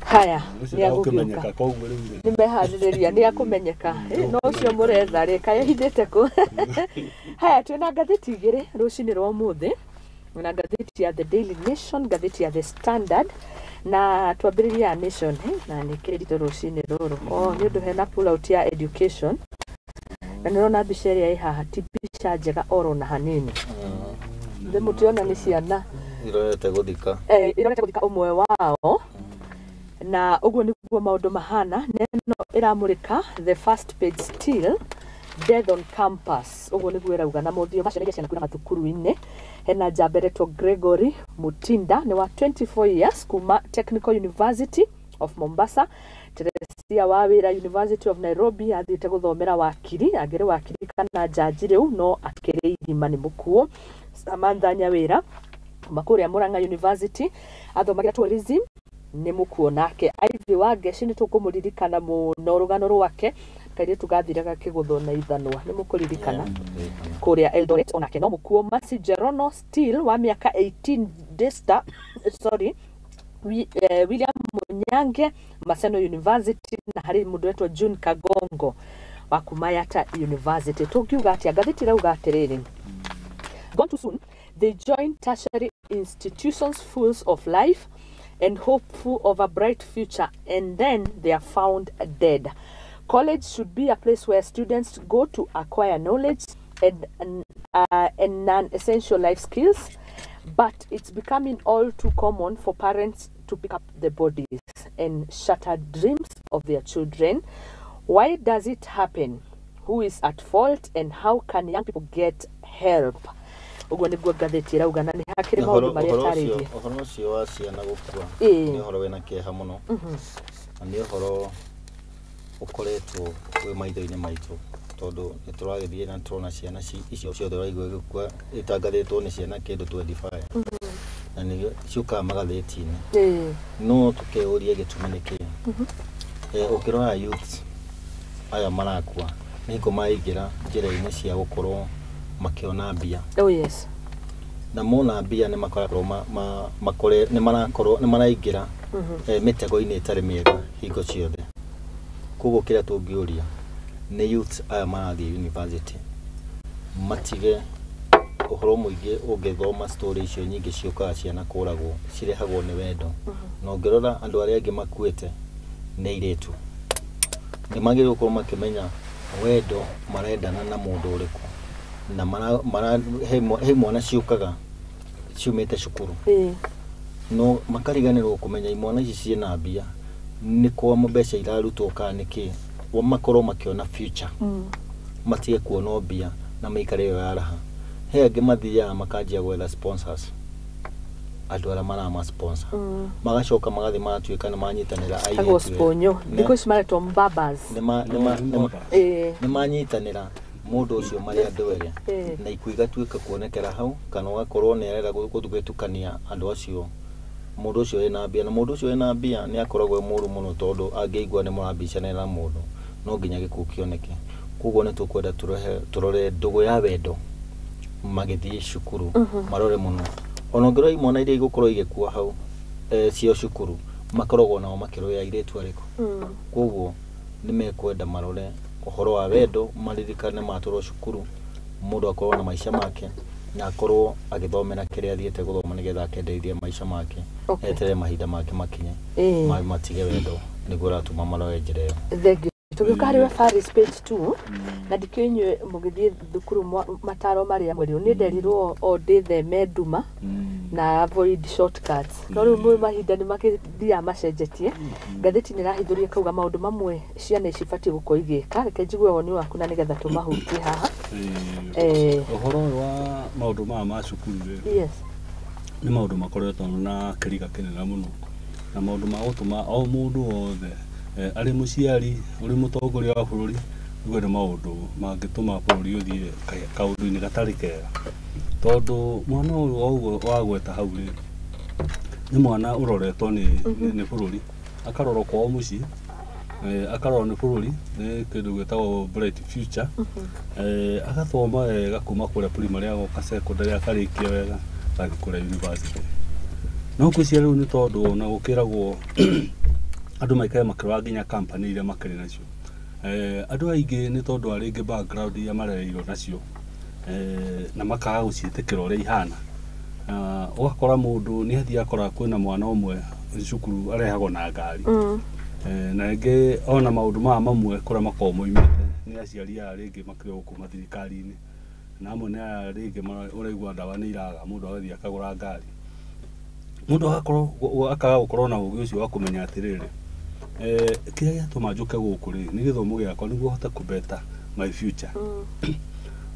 Haya, Ũcio nĩ ndagũkĩmenyeka agũgĩũka. Koguo rĩu rĩ. Nĩ meharĩrĩria nĩ akũmenyeka. No ũcio mũretha rĩ kayehithĩte kũ. Haya, twĩna ngathĩti igĩrĩ rũcinĩ rwa ũmũthĩ. Na ngathĩti ya The Daily Nation, ngathĩti ya The Standard, na twambĩrĩrie ya Nation, na nĩ kĩritũ rũcinĩ rũrũ. O nĩ ũndũ hena pull out ya education. Na nĩũrona mbica ĩrĩa ĩ haha ti mbica njega oro na hanini. Thĩ mũtiona nĩ ciana Irorete gũthika. Irorete gũthika ũmwe wao. Na ũguo nĩguo maũndũ mahana. Neno ĩramũrĩka the first page still death on campus, ũguo nĩguo ĩrauga. Na mothiũ macio nĩ ciana kuma mathukuru-inĩ. Hena njamba ĩretwo Gregory Mutinda, nĩ wa 24 years, kuma Technical University of Mombasa. Teresia Wawira, University of Nairobi, athiĩte gũthomera wakiri, angĩrĩ wakiri kana njanji rĩu, no akĩrĩ irima nĩ mũkuũ. Samantha Nyawĩra kuma kũrĩa Murang'a University, athomagĩra tourism, nĩ mũkuo. Nake Ivy Wangeci nĩ tũkũmũririkana mũno rũgano rwake, kairĩtu gathire gakĩgũthwo na ithanwa, nĩ mũkũririkana kũrĩa Eldoret, onake no mũkuo. Mercy Jerono Steele wa mĩaka 18, Desta, sorry, William Munyange, Maseno University, na harĩ mũndũ wetwo June Kagongo wa kuma Yata University. Tũngiuga atĩa? Ngathĩti ĩrauga atĩrĩrĩ, gone too soon, they join tertiary institutions full of life and hopeful of a bright future, and then they are found dead. College should be a place where students go to acquire knowledge and non-essential life skills, but it's becoming all too common for parents to pick up the bodies and shattered dreams of their children. Why does it happen? Who is at fault, and how can young people get help? Ũguo nĩguo ngathĩti ĩrauga, na nĩ hakĩrĩ maũndũ marĩa ĩtarĩirie. Ũhoro ũcio wa ciana gũkua nĩ ũhoro wĩna kĩeha mũno, na nĩ ũhoro ũkoretwo wĩ maitho-inĩ maitũ, tondũ nĩ tũragĩthiĩ na tũrona ciana icio ciothe ũraigua igĩkua itangathĩtwo nĩ ciana kĩndũ 25, na nĩ ciũkaga magathĩti-inĩ. No tũkeyũria gĩtũmi nĩ kĩĩ. Ũkĩrora youths aya marakua nĩ hingo maingĩra njĩra-inĩ cia gũkorwo makĩona mbia. Oh yes. Na mona mbia nĩ makoragwo nĩ marakorwo nĩ maraingĩra mĩtego-inĩ ĩtarĩ mĩega hingo ciothe. Koguo kĩrĩa tũngĩũria nĩ youths aya marathiĩ university matige ũhoro mũingĩ. Ũngĩthoma story icio nyingĩ ciũkaga ciana kũragwo, cirehagwo nĩ wendo. Na ũngĩrora andũ arĩa angĩ makuĩte nĩ airĩtu. Nĩ magĩrĩirwo gũkorwo makĩmenya wendo marendana na mũndũ ũrĩkũ, na he mwana ciũkaga ciumĩte cukuru, no makariganĩrwo kũmenya imwana ici ciĩna mbia, nĩ kwa mbeca irarutwo kana nĩ kĩ. Makorwo makĩona future, matige kuona mbia na maikare ĩyo ya raha. He angĩ mathiaga makanjia gwetha sponsors, andũ arĩa marama sponsor, magacoka magathiĩ magatuĩka nĩ manyitanĩra Tagwo airĩtu. sponyo. Thikũ ici maretwo mbabas. Nĩ manyitanĩra mũndũ ũcio marĩ andũ erĩ, na ikuũ igatuĩka kuonekera hau, kana ũgakorwo nĩ arenda gũtukania andũ acio, mũndũ ũcio wĩna mbia. Na mũndũ ũcio wĩna mbia nĩ akoragwo e mũru mũno, tondũ angĩigua nĩ mũrambicanĩra na mũndũ, no nginya gĩkuũ kĩoneke. Koguo nĩ tũkwenda tũrore ndũgũ ya wendo magĩthiĩ cukuru, marore mũno. Ona ũngĩrora imwana iria igũkorwo igĩkua hau, cio cukuru makoragwo nao makĩrũĩa airĩtu arĩkũ. Koguo nĩ mekwenda marore ũhoro wa wendo, maririkane matwarwo cukuru mũndũ akorwo na maica make, na akorwo agĩthomera kĩrĩa athiĩte gũthoma nĩgetha akendeithie maica make. Eterere mahinda make makinye. Matige wendo nĩguo ũratũma marore njĩra ĩyo. Thank you. Tũgĩũka harĩ we Faris, page 2, na ndikĩũĩ inyuĩ mũgĩthiĩ thukuru mataro marĩa mwerirwo. Niĩ nderirwo o ndĩtheme nduma na avoid shortcuts, no rĩu mwĩ mahinda nĩ makĩthiaga macenjetie. Ngathĩti nĩ ĩrahithũria kauga maũndũ mamwe ciana ici ibatiĩ gũkorwo igĩka. Reke njigue woni waku na nĩgetha tũmahutie haha. Ũhoro ũyũ wa maũndũ maya ma cukuru rĩ, nĩ maũndũ makoretwo na kĩriga kĩnene mũno, na maũndũ ma gũtũma o mũndũ wothe, arĩ mũciari, ũrĩ mũtongoria wa bũrũri, uge nĩ maũndũ mangĩtũma bũrũri ũthiĩ kaũndũ-inĩ gatarĩ kega, tondũ mwana ũyũ o ũguo wagweta hau rĩ, nĩ mwana ũroretwo nĩ bũrũri, akarorwo kwao mũciĩ. Akarorwo nĩ bũrũri nĩ kĩndũ gĩtagwo bright future. Agathoma wega kuma kũrĩa primary agoka secondary akarĩkia wega agathiĩ kũrĩa university. No ngwĩciria rĩu nĩ tondũ ona gũkĩragwo andũ maikare makĩroraga nginya company iria makĩrĩ nacio. Andũ aingĩ nĩ tondũ wa rĩngĩ background iria marereirwo nacio, na makaga gũciĩtĩkĩra ũrĩa ihana. Ũgakora mũndũ nĩ athiĩ akora kwĩna mwana ũmwe cukuru arehagwo na ngari. Na rĩngĩ ona maũndũ maya mamwe kũrĩa makoragwo moimĩte nĩ aciari aya rĩngĩ makĩrĩ gũkũ mathirikari-inĩ, na amwe nĩ aya rĩngĩ ũraigua ndawa nĩ iraga mũndũ agathiĩ akagũra ngari. Mũndũ agakorwo akaga gũkorwo na ũgĩ ũcio wa kũmenya atĩrĩrĩ, kĩrĩa gĩatũma njũke gũkũ rĩ nĩ gĩthomo gĩakwa nĩguo hote kũ my future.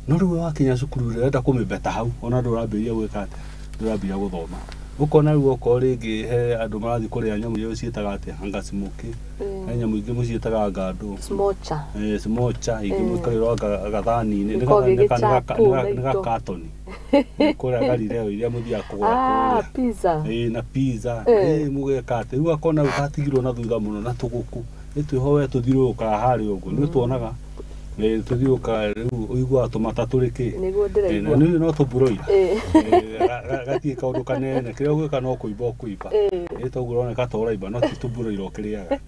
No rĩu wakinya cukuru rĩ ũrenda kũmĩbeta hau ona ndũrambĩrĩria gwĩka atĩa, ndũrambĩrĩria gũthoma. Ũkona rĩu okorwo rĩngĩ he andũ marathiĩ kũrĩa nyamũ iria ciĩtaga atĩa, anga smoky, he nyamũ ingĩ mũciĩtaga ngandũ, smocha, smocha ingĩ mũkarĩrwo gathani-inĩ, nĩ gakatoni kũrĩa garireo iria mũthiaga kũgũra kũrĩa pizza, na pizza, mũgeka atĩ rĩu akona rĩu gatigirwo na thutha mũno na tũgũkũ nĩ twĩho we tũthiũrũrũkaga harĩa ũguo nĩ tuonaga tũthiũrũrũkaga rĩu ũiguaga tũmata tũrĩ kĩ nĩguo ndĩraigua nĩ no tũmburoira gatirĩ kaũndũ kanene kĩrĩa ũgwĩka no kũimba ũkũimba toguo ũroneka ta ũraimba no ti tũmburoira ũkĩrĩaga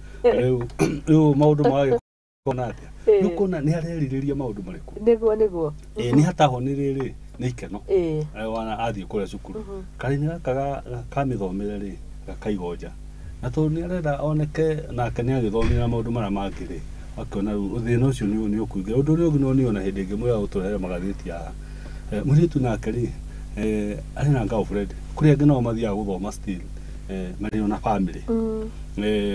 rĩu maũndũ magagĩkona atĩa rĩu kũna nĩ arerirĩria maũndũ marĩkũ nĩguo nĩguo nĩ hataho nĩ rĩrĩ nĩ ikeno wana athiĩ kũrĩa cukuru karĩ gaka ka mĩthomere rĩ gakaigo nja na tondũ nĩ arenda oneke nake nĩ agĩthomire na maũndũ marĩa mangĩ rĩ akĩona rĩu thĩna ũcio nĩ ũkũingĩra. Ũndũ ũrĩa ũngĩ no nĩ ona hĩndĩ ĩngĩ mwĩra gũtũrehere magathĩti haha, mũirĩtu nake rĩ arĩ na girlfriend kũrĩa angĩ nao mathiaga gũthoma still marĩ ona family,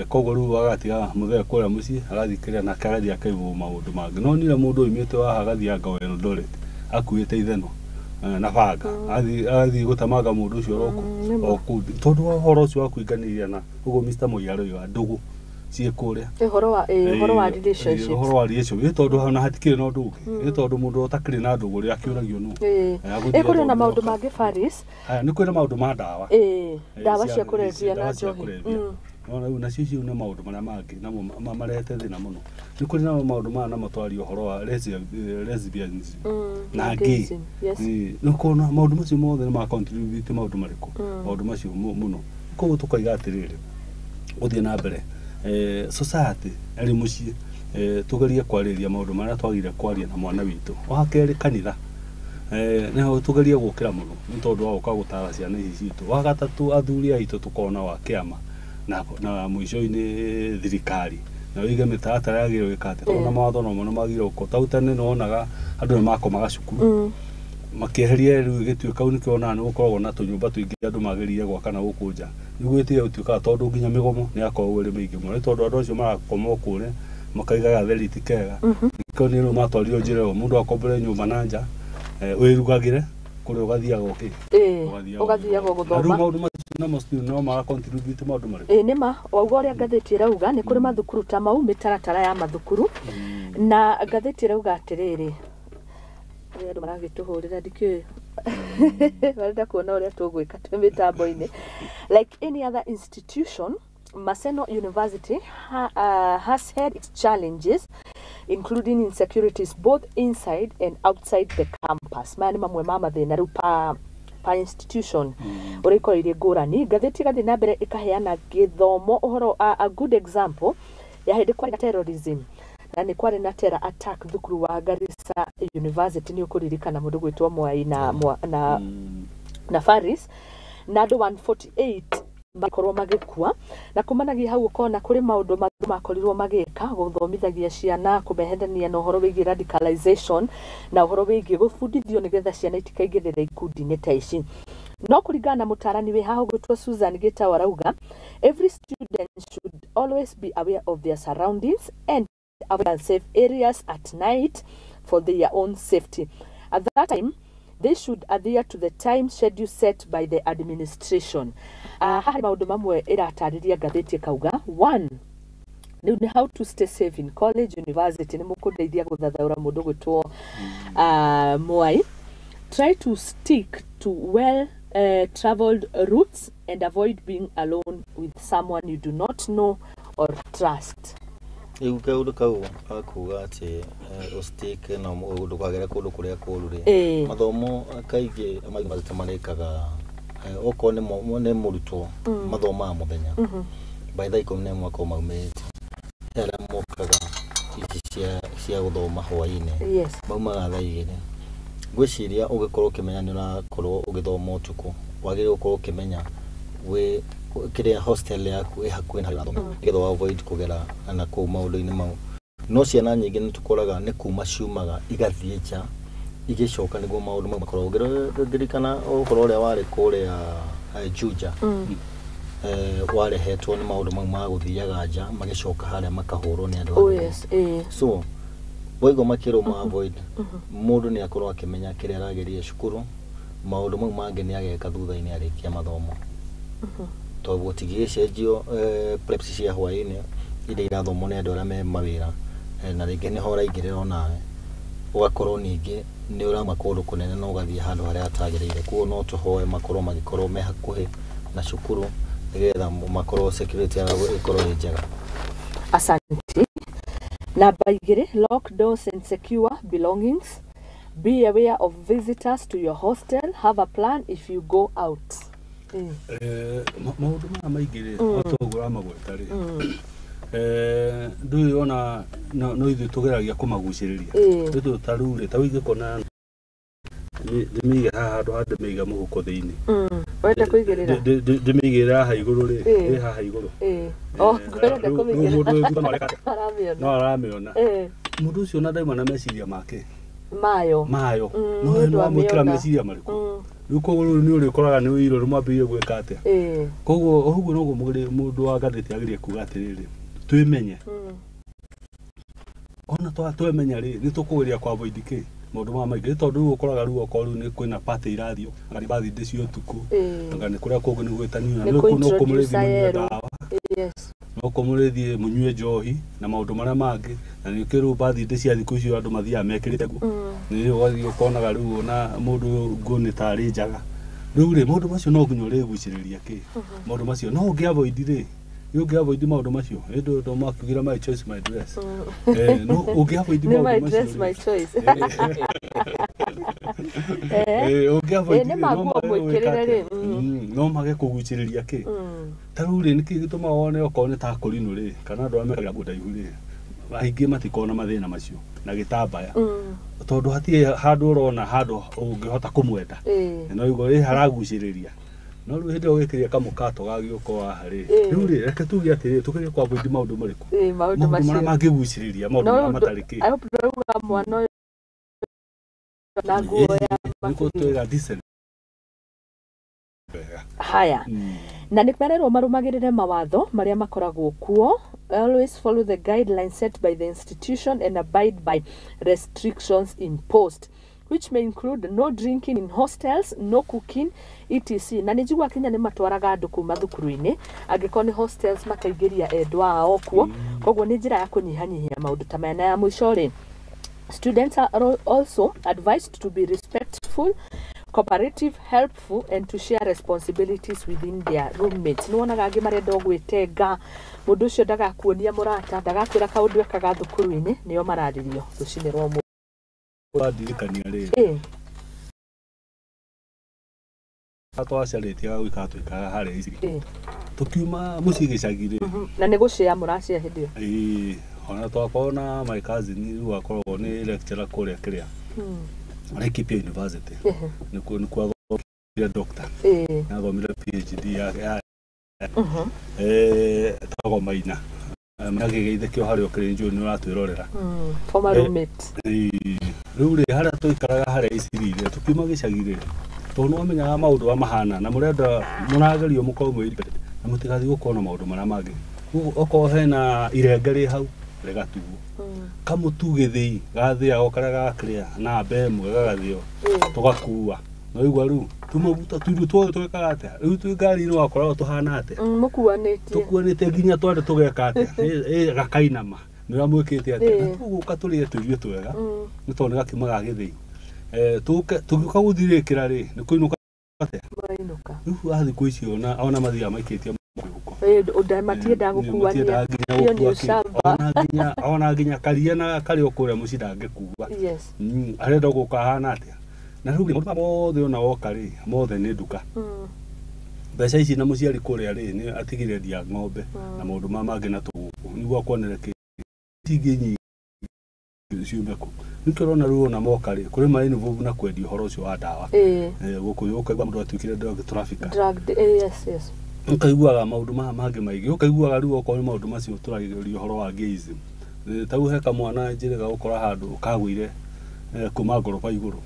koguo rĩu agatiga mũthee kũrĩa mũciĩ agathiĩ kĩrĩa nake agathiĩ akaigwo maũndũ mangĩ. No nire mũndũ oimĩte haha agathiĩ anga Eldoret akuĩte itheno na banga agathiĩ gũtemanga mũndũ ũcio oroko o kũu tondũ wa ũhoro ũcio wa kũinganĩria na ũguo Mr. Moi aroiga ndũgũ ciĩ kũrĩa ũhoro wa relationships, ũhoro wa relationship tondũ ona hatikĩrĩ na ũndũ ũngĩ nĩ tondũ mũndũ ũtakĩrĩ na ndũgũ rĩ akĩũragio nũ. Kũrĩ na maũndũ mangĩ Faris, nĩ kwĩna maũndũ ma ndawa, ndawa cia kũrebia na njohi, no rĩu nacio icio nĩ maũndũ marĩa mangĩ namo marehete thĩna mũno. Nĩ kũrĩ na maũndũ maya namo twaria ũhoro wa lesbianism na gay, nĩ kuona maũndũ macio mothe nĩ ma contribute maũndũ marĩkũ maũndũ macio mũno. Koguo tũkaiga atĩrĩrĩ gũthiĩ na mbere society arĩ mũciĩ tũgerie kwarĩria maũndũ marĩa twagĩrĩire kwaria na mwana witũ. Wa kerĩ kanitha nĩho tũgerie gũkĩra mũno nĩ tondũ wa gũka gũtara ciana ici citũ. Wa gatatũ athuri aitũ tũkona wa kĩama na mũico-inĩ thirikari na wĩige mĩtaratara yagĩrĩirwo gwĩka atĩa tondũ mawatho nomo nĩ magĩrĩirwo gũkorwo. Tau tene nĩwonaga andũ nĩ makomaga cukuru makĩeheria rĩu gĩtuĩka nĩkĩo wonaga nĩ gũkoragwo na tũnyũmba tũingĩ andũ magĩrĩire gwaka na gũkũ nja nĩguo ĩtige gũtuĩkaga tondũ nginya mĩgomo nĩ yakoragwo ĩrĩ mĩingĩ mũno nĩ tondũ andũ acio marakoma o kũrĩa makaiga gatheri ti kega. Nĩkĩo nĩ rĩu matwarirwo njĩra ĩyo mũndũ akombore nyũmba na nja wĩrugagĩre kũrĩa ũgathiaga ũkĩ ũgathiaga gũthoma. Rĩu maũndũ macio namo still no mara contribute maũndũ marĩkũ. Nĩ ma wauga ũrĩa ngathĩti ĩrauga nĩ kũrĩ mathukuru ta mau mĩtaratara ya mathukuru na ngathĩti ĩrauga atĩrĩrĩ andũ maragĩtũhũrĩra ndikĩũĩ marenda kuona ũrĩa tũgwĩka twĩ mĩtambo-inĩ. Like any other institution, Maseno University has had its challenges including insecurities both inside and outside the campus. Maya nĩ mamwe ma mathĩna rĩu pa institution ũrĩa ikoragwo irĩ ngũrani. Ngathĩti ĩgathiĩ na mbere ĩkaheana gĩthomo ũhoro a good example ya hĩndĩ kwarĩ na terrorism na nĩ kwarĩ na terror attack thukuru wa Garissa University nĩ ũkũririkana mũndũ gwĩtwo Mwai na Faris na andũ 148 makorwo magĩkua na kumanagia hau ũkona kũrĩ maũndũ makorirwo magĩka gũthomithagia ciana kũmeherania na ũhoro wĩgiĩ radicalization na ũhoro wĩgiĩ gũbundithio nĩgetha ciana itikaingĩrĩre ikundi-inĩ ta ici. No kũringana na mũtarani wĩ haha ũgwĩtwo Susan Gitau arauga every student should always be aware of their surroundings and avoid unsafe areas at night for their own safety. At that time, they should adhere to the time schedule set by the administration. Haha maũndũ mamwe ĩratarĩria ngathĩti ĩkauga one rĩu nĩ how to stay safe in college university nĩ mũkũndeithia gũthathaũra mũndũ gwĩtwo Mwai. Try to stick to well traveled routes and avoid being alone with someone you do not know or trust. Rĩu kaũndũ kau gakuga atĩ ũstike na ndũkagere kũndũ kũrĩa kũũru rĩ, mathomo kaingĩ mayunivasĩtĩ marĩkaga okorwo nĩ mũrutwo mathomaga mũthenya by thaa 11 makorwo maumĩte. He arĩa mokaga ici cia gũthoma hwaĩ-inĩ maumaga thaa 2. Ngwĩciria ũgĩkorwo ũkĩmenya nĩ ũrakorwo ũgĩthoma ũtukũ, wagĩrĩirwo gũkorwo ũkĩmenya wĩ kĩrĩa hostel yaku ĩ hakuhĩ na harĩa ũrathoma, nĩgetha avoid kũgera na kũu maũndũ-inĩ mau. No ciana nyingĩ nĩ tũkoraga nĩ kuma ciumaga igathiĩ nja igĩcoka nĩguo maũndũ mau makorwo. Ngĩririkana ũhoro ũrĩa warĩ kũrĩa Juja, warehetwo nĩ maũndũ mau ma gũthiaga nja magĩcoka harĩa makahũrwo nĩ andũ arĩa. So waigua makĩrwo ma avoid, mũndũ nĩ akorwo akĩmenya kĩrĩa arageria cukuru, maũndũ mau mangĩ nĩ ageka thutha-inĩ arĩkia mathomo. Tondũ gũtingĩgĩcenjio preps cia hwaĩ-inĩ iria irathomwo nĩ andũ arĩa me mawĩra, na rĩngĩ nĩho ũraingĩrĩra onawe, ũgakorwo ningĩ nĩ ũrauma kũndũ kũnene na ũgathiĩ handũ harĩa hatagĩrĩire. Koguo no tũhoe makorwo magĩkorwo me hakuhĩ na cukuru nĩgetha makorwo security yao ĩkorwo ĩ njega. Asante. Namba 2, lock doors and secure belongings. Be aware of visitors to your hostel. Have a plan if you go out. Maũndũ maya maingĩ rĩ, o ta ũguo ũramagweta rĩ, ndũĩ ona no ithuĩ tũgeragia kũmagucĩrĩria. Nĩ ta rĩu rĩ, ta rĩu ingĩkona ndĩmĩige haha handũ ha ndĩmĩige mũhuko thĩinĩ. Ũrenda kũigĩrĩra? Ndĩmĩigĩrĩra haha igũrũ rĩ, ĩ haha igũrũ. Ũrenda kũmĩigĩrĩra. Mũndũ wĩ no aramĩona. Mũndũ ũcio ona ndauma na meciria make. Mayo. No nĩ wamwĩkĩra meciria marĩkũ? Rĩu koguo rĩu nĩ ũrĩkoraga nĩ ũira rũmwambĩrĩrie gwĩka atĩa. Koguo ũguo noguo mũndũ wa ngathĩti agĩrĩire kuga atĩrĩrĩ, twĩmenye. Ona twemenya rĩ, nĩ tũkũgeria kwa avoid kĩ maũndũ maya maingĩ, tondũ rĩu ũkoraga rĩu okorwo rĩu nĩ kwĩna party irathiĩ, anga nĩ birthday cia ũtukũ, anga nĩ kũrĩa kũngĩ nĩ gwĩtanio, na no kũmũrĩthiĩ mũnyue ndawa, no kũmũrĩthiĩ mũnyue njohi na maũndũ marĩa mangĩ, na nĩkĩo rĩu birthday cia thikũ icio andũ mathiaga mekĩrĩte nguo. Nĩ ũgathiĩ ũkonaga rĩu ona mũndũ nguo nĩ tarĩ njaga. Rĩu rĩ, maũndũ macio no nginya ũrĩgucĩrĩria kĩ maũndũ macio, no ũngĩ avoid rĩ, ũngĩ avoid maũndũ macio, ĩndũ ndo makiugira my choice my dress. No ũngĩ avoid maũndũ macio, my dress my choice. Ũngĩ avoid nĩ maguo mwĩkĩrĩre rĩ, no mage kũgucĩrĩria kĩ. Ta rĩu rĩ, nĩkĩ gĩtũmaga wone okorwo nĩ ta kũrinũ rĩ, kana andũ arĩa mekagĩra nguo ndaihu rĩ, aingĩ matikoragwo na mathĩna macio na gĩtambaya, tondũ hatirĩ handũ ũrona handũ ũngĩhota kũmwenda, no igũrũ rĩ haragucĩrĩria. No rĩu hĩndĩ ĩyo ũgĩkĩria kamũkato gagĩũka haha rĩ, rĩu rĩ, reke tuge atĩrĩrĩ, tũgerie kwa avoid maũndũ marĩkũ? Maũndũ marĩa mangĩgucĩrĩria, maũndũ marĩa matarĩ kĩ. I hope ndũrauga mwana ũyũ na nguo ya nĩkuo twĩga decent. Haya. Na nĩ mererwo marũmagĩrĩre mawatho marĩa makoragwo kuo. Always follow the guidelines set by the institution and abide by restrictions imposed, which may include no drinking in hostels, no cooking, etc. Na nĩ njigua Kenya nĩ matwaraga andũ kuma thukuru-inĩ, angĩkorwo nĩ hostels makaingĩria endwa ao kuo. Koguo nĩ njĩra ya kũnyihanyihia maũndũ ta maya. Na ya mũico rĩ, students are also advised to be respectful, cooperative, helpful and to share responsibilities within their roommates. Nĩ wonaga angĩ marenda gwĩtenga, mũndũ ũcio ndagakuonia mũrata, ndagakwĩra kaũndũ ekaga thukuru-inĩ, nĩo mararĩrio rũcinĩ rwa ũmũthĩ. Wandirikania rĩ, twacarĩtie gũikara tũikaraga harĩa ici, tũkiuma mũciĩ gĩcagi rĩ, na nĩ gũcĩa mũracĩa hĩndĩ ĩyo. Ona twakorwo na my cousin rĩu akoragwo nĩ lecturer kũrĩa kĩrĩa Laikipia University, nĩkuo athomire doctor, athomire PhD ya etagwo Maina, agĩgeithĩkio harĩa ũkĩrĩ njũĩ nĩ ũratwĩrorera. Former roommate. Rĩu rĩ, harĩa tũikaraga harĩa icirire, tũkiuma gĩcagi rĩ, tondũ nĩ wamenyaga maũndũ ũrĩa mahana na mũrenda mũragerio mũkorwo mwĩ independent na mũtigathiĩ gũkorwo na maũndũ marĩa mangĩ. Okorwo hena irenge rĩ hau rĩgatuo, kamũtu gĩthĩi gathĩagwo karĩa gakĩrĩa na mbe ĩmwe gagathĩo tũgakua. No igua rĩu tũmaguta tũirio tuothe twekaga atĩa? Rĩu twĩ ngari-inĩ wakoragwo tũhana atĩa? Mũkuanĩtie. Tũkuanĩte nginya twarĩ tũgeka atĩa? Gakainama. Nĩ ũrĩa mwĩkĩte atĩa? Na tũgũka tũrĩe tũirio twega, nĩ tondũ nĩ gakima ga gĩthĩi. Tũgĩũka gũthirĩkĩra rĩ, nĩ kũinũka atĩa? Mũrainũka. Rĩu a thikũ ici ona mathiaga maikĩtie mũhuko. Matiendaga gũkuania ĩyo nĩ ũcamba. Ona nginya karia na karĩ o kũrĩa mũciĩ ndangĩkua. Yes. Arenda gũka ahana atĩa? Na rĩu maũndũ mothe ona woka rĩ, mothe nĩ nduka. Mbeca ici na mũciari kũrĩa rĩ, nĩ atigire endia ng'ombe na maũndũ ma mangĩ na tũgũkũ nĩguo akuonere kĩ cingĩ nyingĩ ciume kũ. Nĩkĩo ũrona rĩu ona moka rĩ, kũrĩ ma involve na kwendia ũhoro ũcio wa ndawa. Gũkũ ũkaigua mũndũ atuĩkire drug trafficker. Yes, yes. Ũkaiguaga maũndũ maya mangĩ maingĩ, ũkaiguaga rĩu okorwo nĩ maũndũ macio tũragĩria ũhoro wa gayism. Ta rĩu he kamwana njĩrĩga gũkora handũ kagũire kuma ngoroba igũrũ.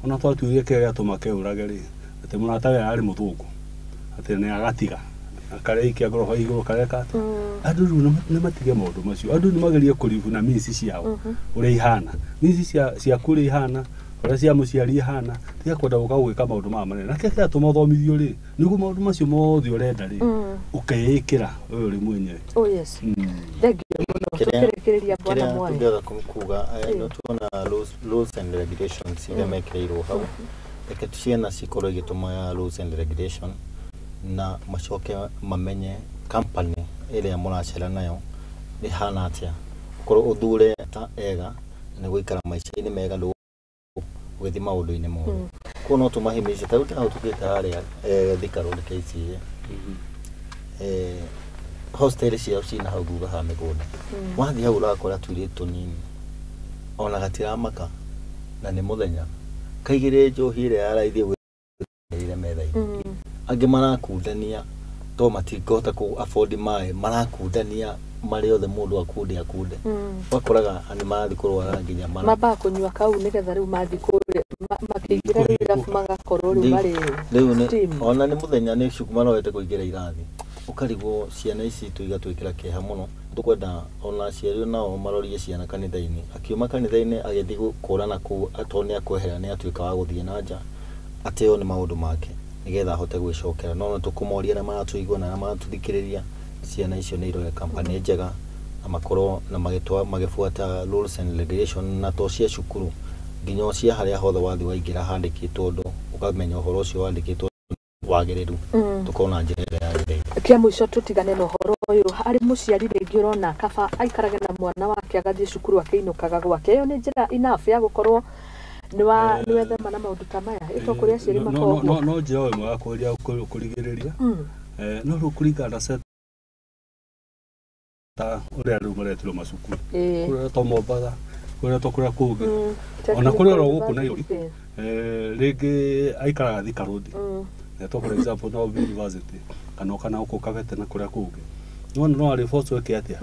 Ona twatuire kĩrĩa gĩatũma keũrage rĩ, atĩ mũratawe arĩ mũthũngũ, atĩ nĩ agatiga akarĩikia ngoroba igũrũ kareka atĩa. Andũ rĩu nĩ matige maũndũ macio, andũ nĩ magerie kũribu na means ciao ũrĩa ihana, means ciaku ũrĩa ihana, ũrĩa cia mũciari ihana, tiga kwenda gũka gwĩka maũndũ maya manene. Na kĩrĩa kĩratũma ũthomithio rĩ, nĩguo maũndũ macio mothe ũrenda rĩ, ũkeĩkĩra wewe ũrĩ mwenyewe. Oh yes. Thank you mũno. Tũkĩrĩkĩrĩria bwana Mwai. Kĩrĩa tũngĩaga kuga, no tuona laws and regulations iria mekĩrĩirwo hau. Reke ciana cikorwo igĩtũma laws and regulation na macoke mamenye company ĩrĩa mũracera nayo ĩhana atĩa. Ũkorwo ũthure ta ega nĩ gũikara maica-inĩ mega ũgĩthiĩ maũndũ-inĩ mothe. Koguo no tũmahimice ta rĩu ta hau tũkĩte harĩa Thika Road KCA. Hostel ciao ciĩna hau thutha ha mĩgũnda. Wathiĩ hau ũrakora tũirĩtu tũnini ona gatiramaka na nĩ mũthenya kaigĩrĩre njohi ĩrĩa ya raithi ĩgũĩrĩire metha-inĩ. Angĩ marakundania to matingĩhota kũ afford maĩ, marakundania marĩ othe mũndũ akunde akunde. Ũgakoraga nĩ marathiĩ kũrwara nginya mambaga kũnyua kau nĩgetha rĩu mathiĩ kũrĩa makĩingĩra rĩu irabu magakorwo rĩu marĩ rĩu ona nĩ mũthenya nĩ cukuru marorete kũingĩra irathi. Ũkarigwo ciana ici tũigatwĩkĩra kĩeha mũno. Tũkwenda ona aciari nao marorie ciana kanitha-inĩ. Akiuma kanitha-inĩ agĩthiĩ kũrana kũu tondũ nĩ akwehera nĩ atuĩka wa gũthiĩ na nja ateo nĩ maũndũ make nĩgetha ahote gwĩcokera. No tũkũmoria arĩa maratũigua na arĩa maratũthikĩrĩria, ciana icio nĩ irore company njega na makorwo na magĩbuata rules and regulation na to cia cukuru nginya cia harĩa hothe wathiĩ waingĩra handĩkĩtwo ũndũ ũkamenya ũhoro ũcio wandĩkĩtwo wagĩrĩru tũkorwo na njĩra ĩrĩa yagĩrĩire. Kĩa mũico tũtigane na ũhoro ũyũ, harĩ mũciari rĩngĩ ũrona kaba aikarage na mwana wake agathiĩ cukuru akĩinũkaga gwake, ĩyo nĩ njĩra enough ya gũkorwo nĩwethema na maũndũ ta maya ĩto kũrĩ aciari makoragwo. No njĩra ĩmwe ya kũgeria kũrigĩrĩria no rĩu kũringana na ta ũrĩa rĩu maretirwo macukuru kũrĩa to Mombatha kũrĩa to kũrĩa kũngĩ ona kũrĩa oro gũkũ Nairobi rĩngĩ aikaraga Thika Road to for example no university kana kana gũkũ Kabete na kũrĩa kũngĩ no no arĩ force weke atĩa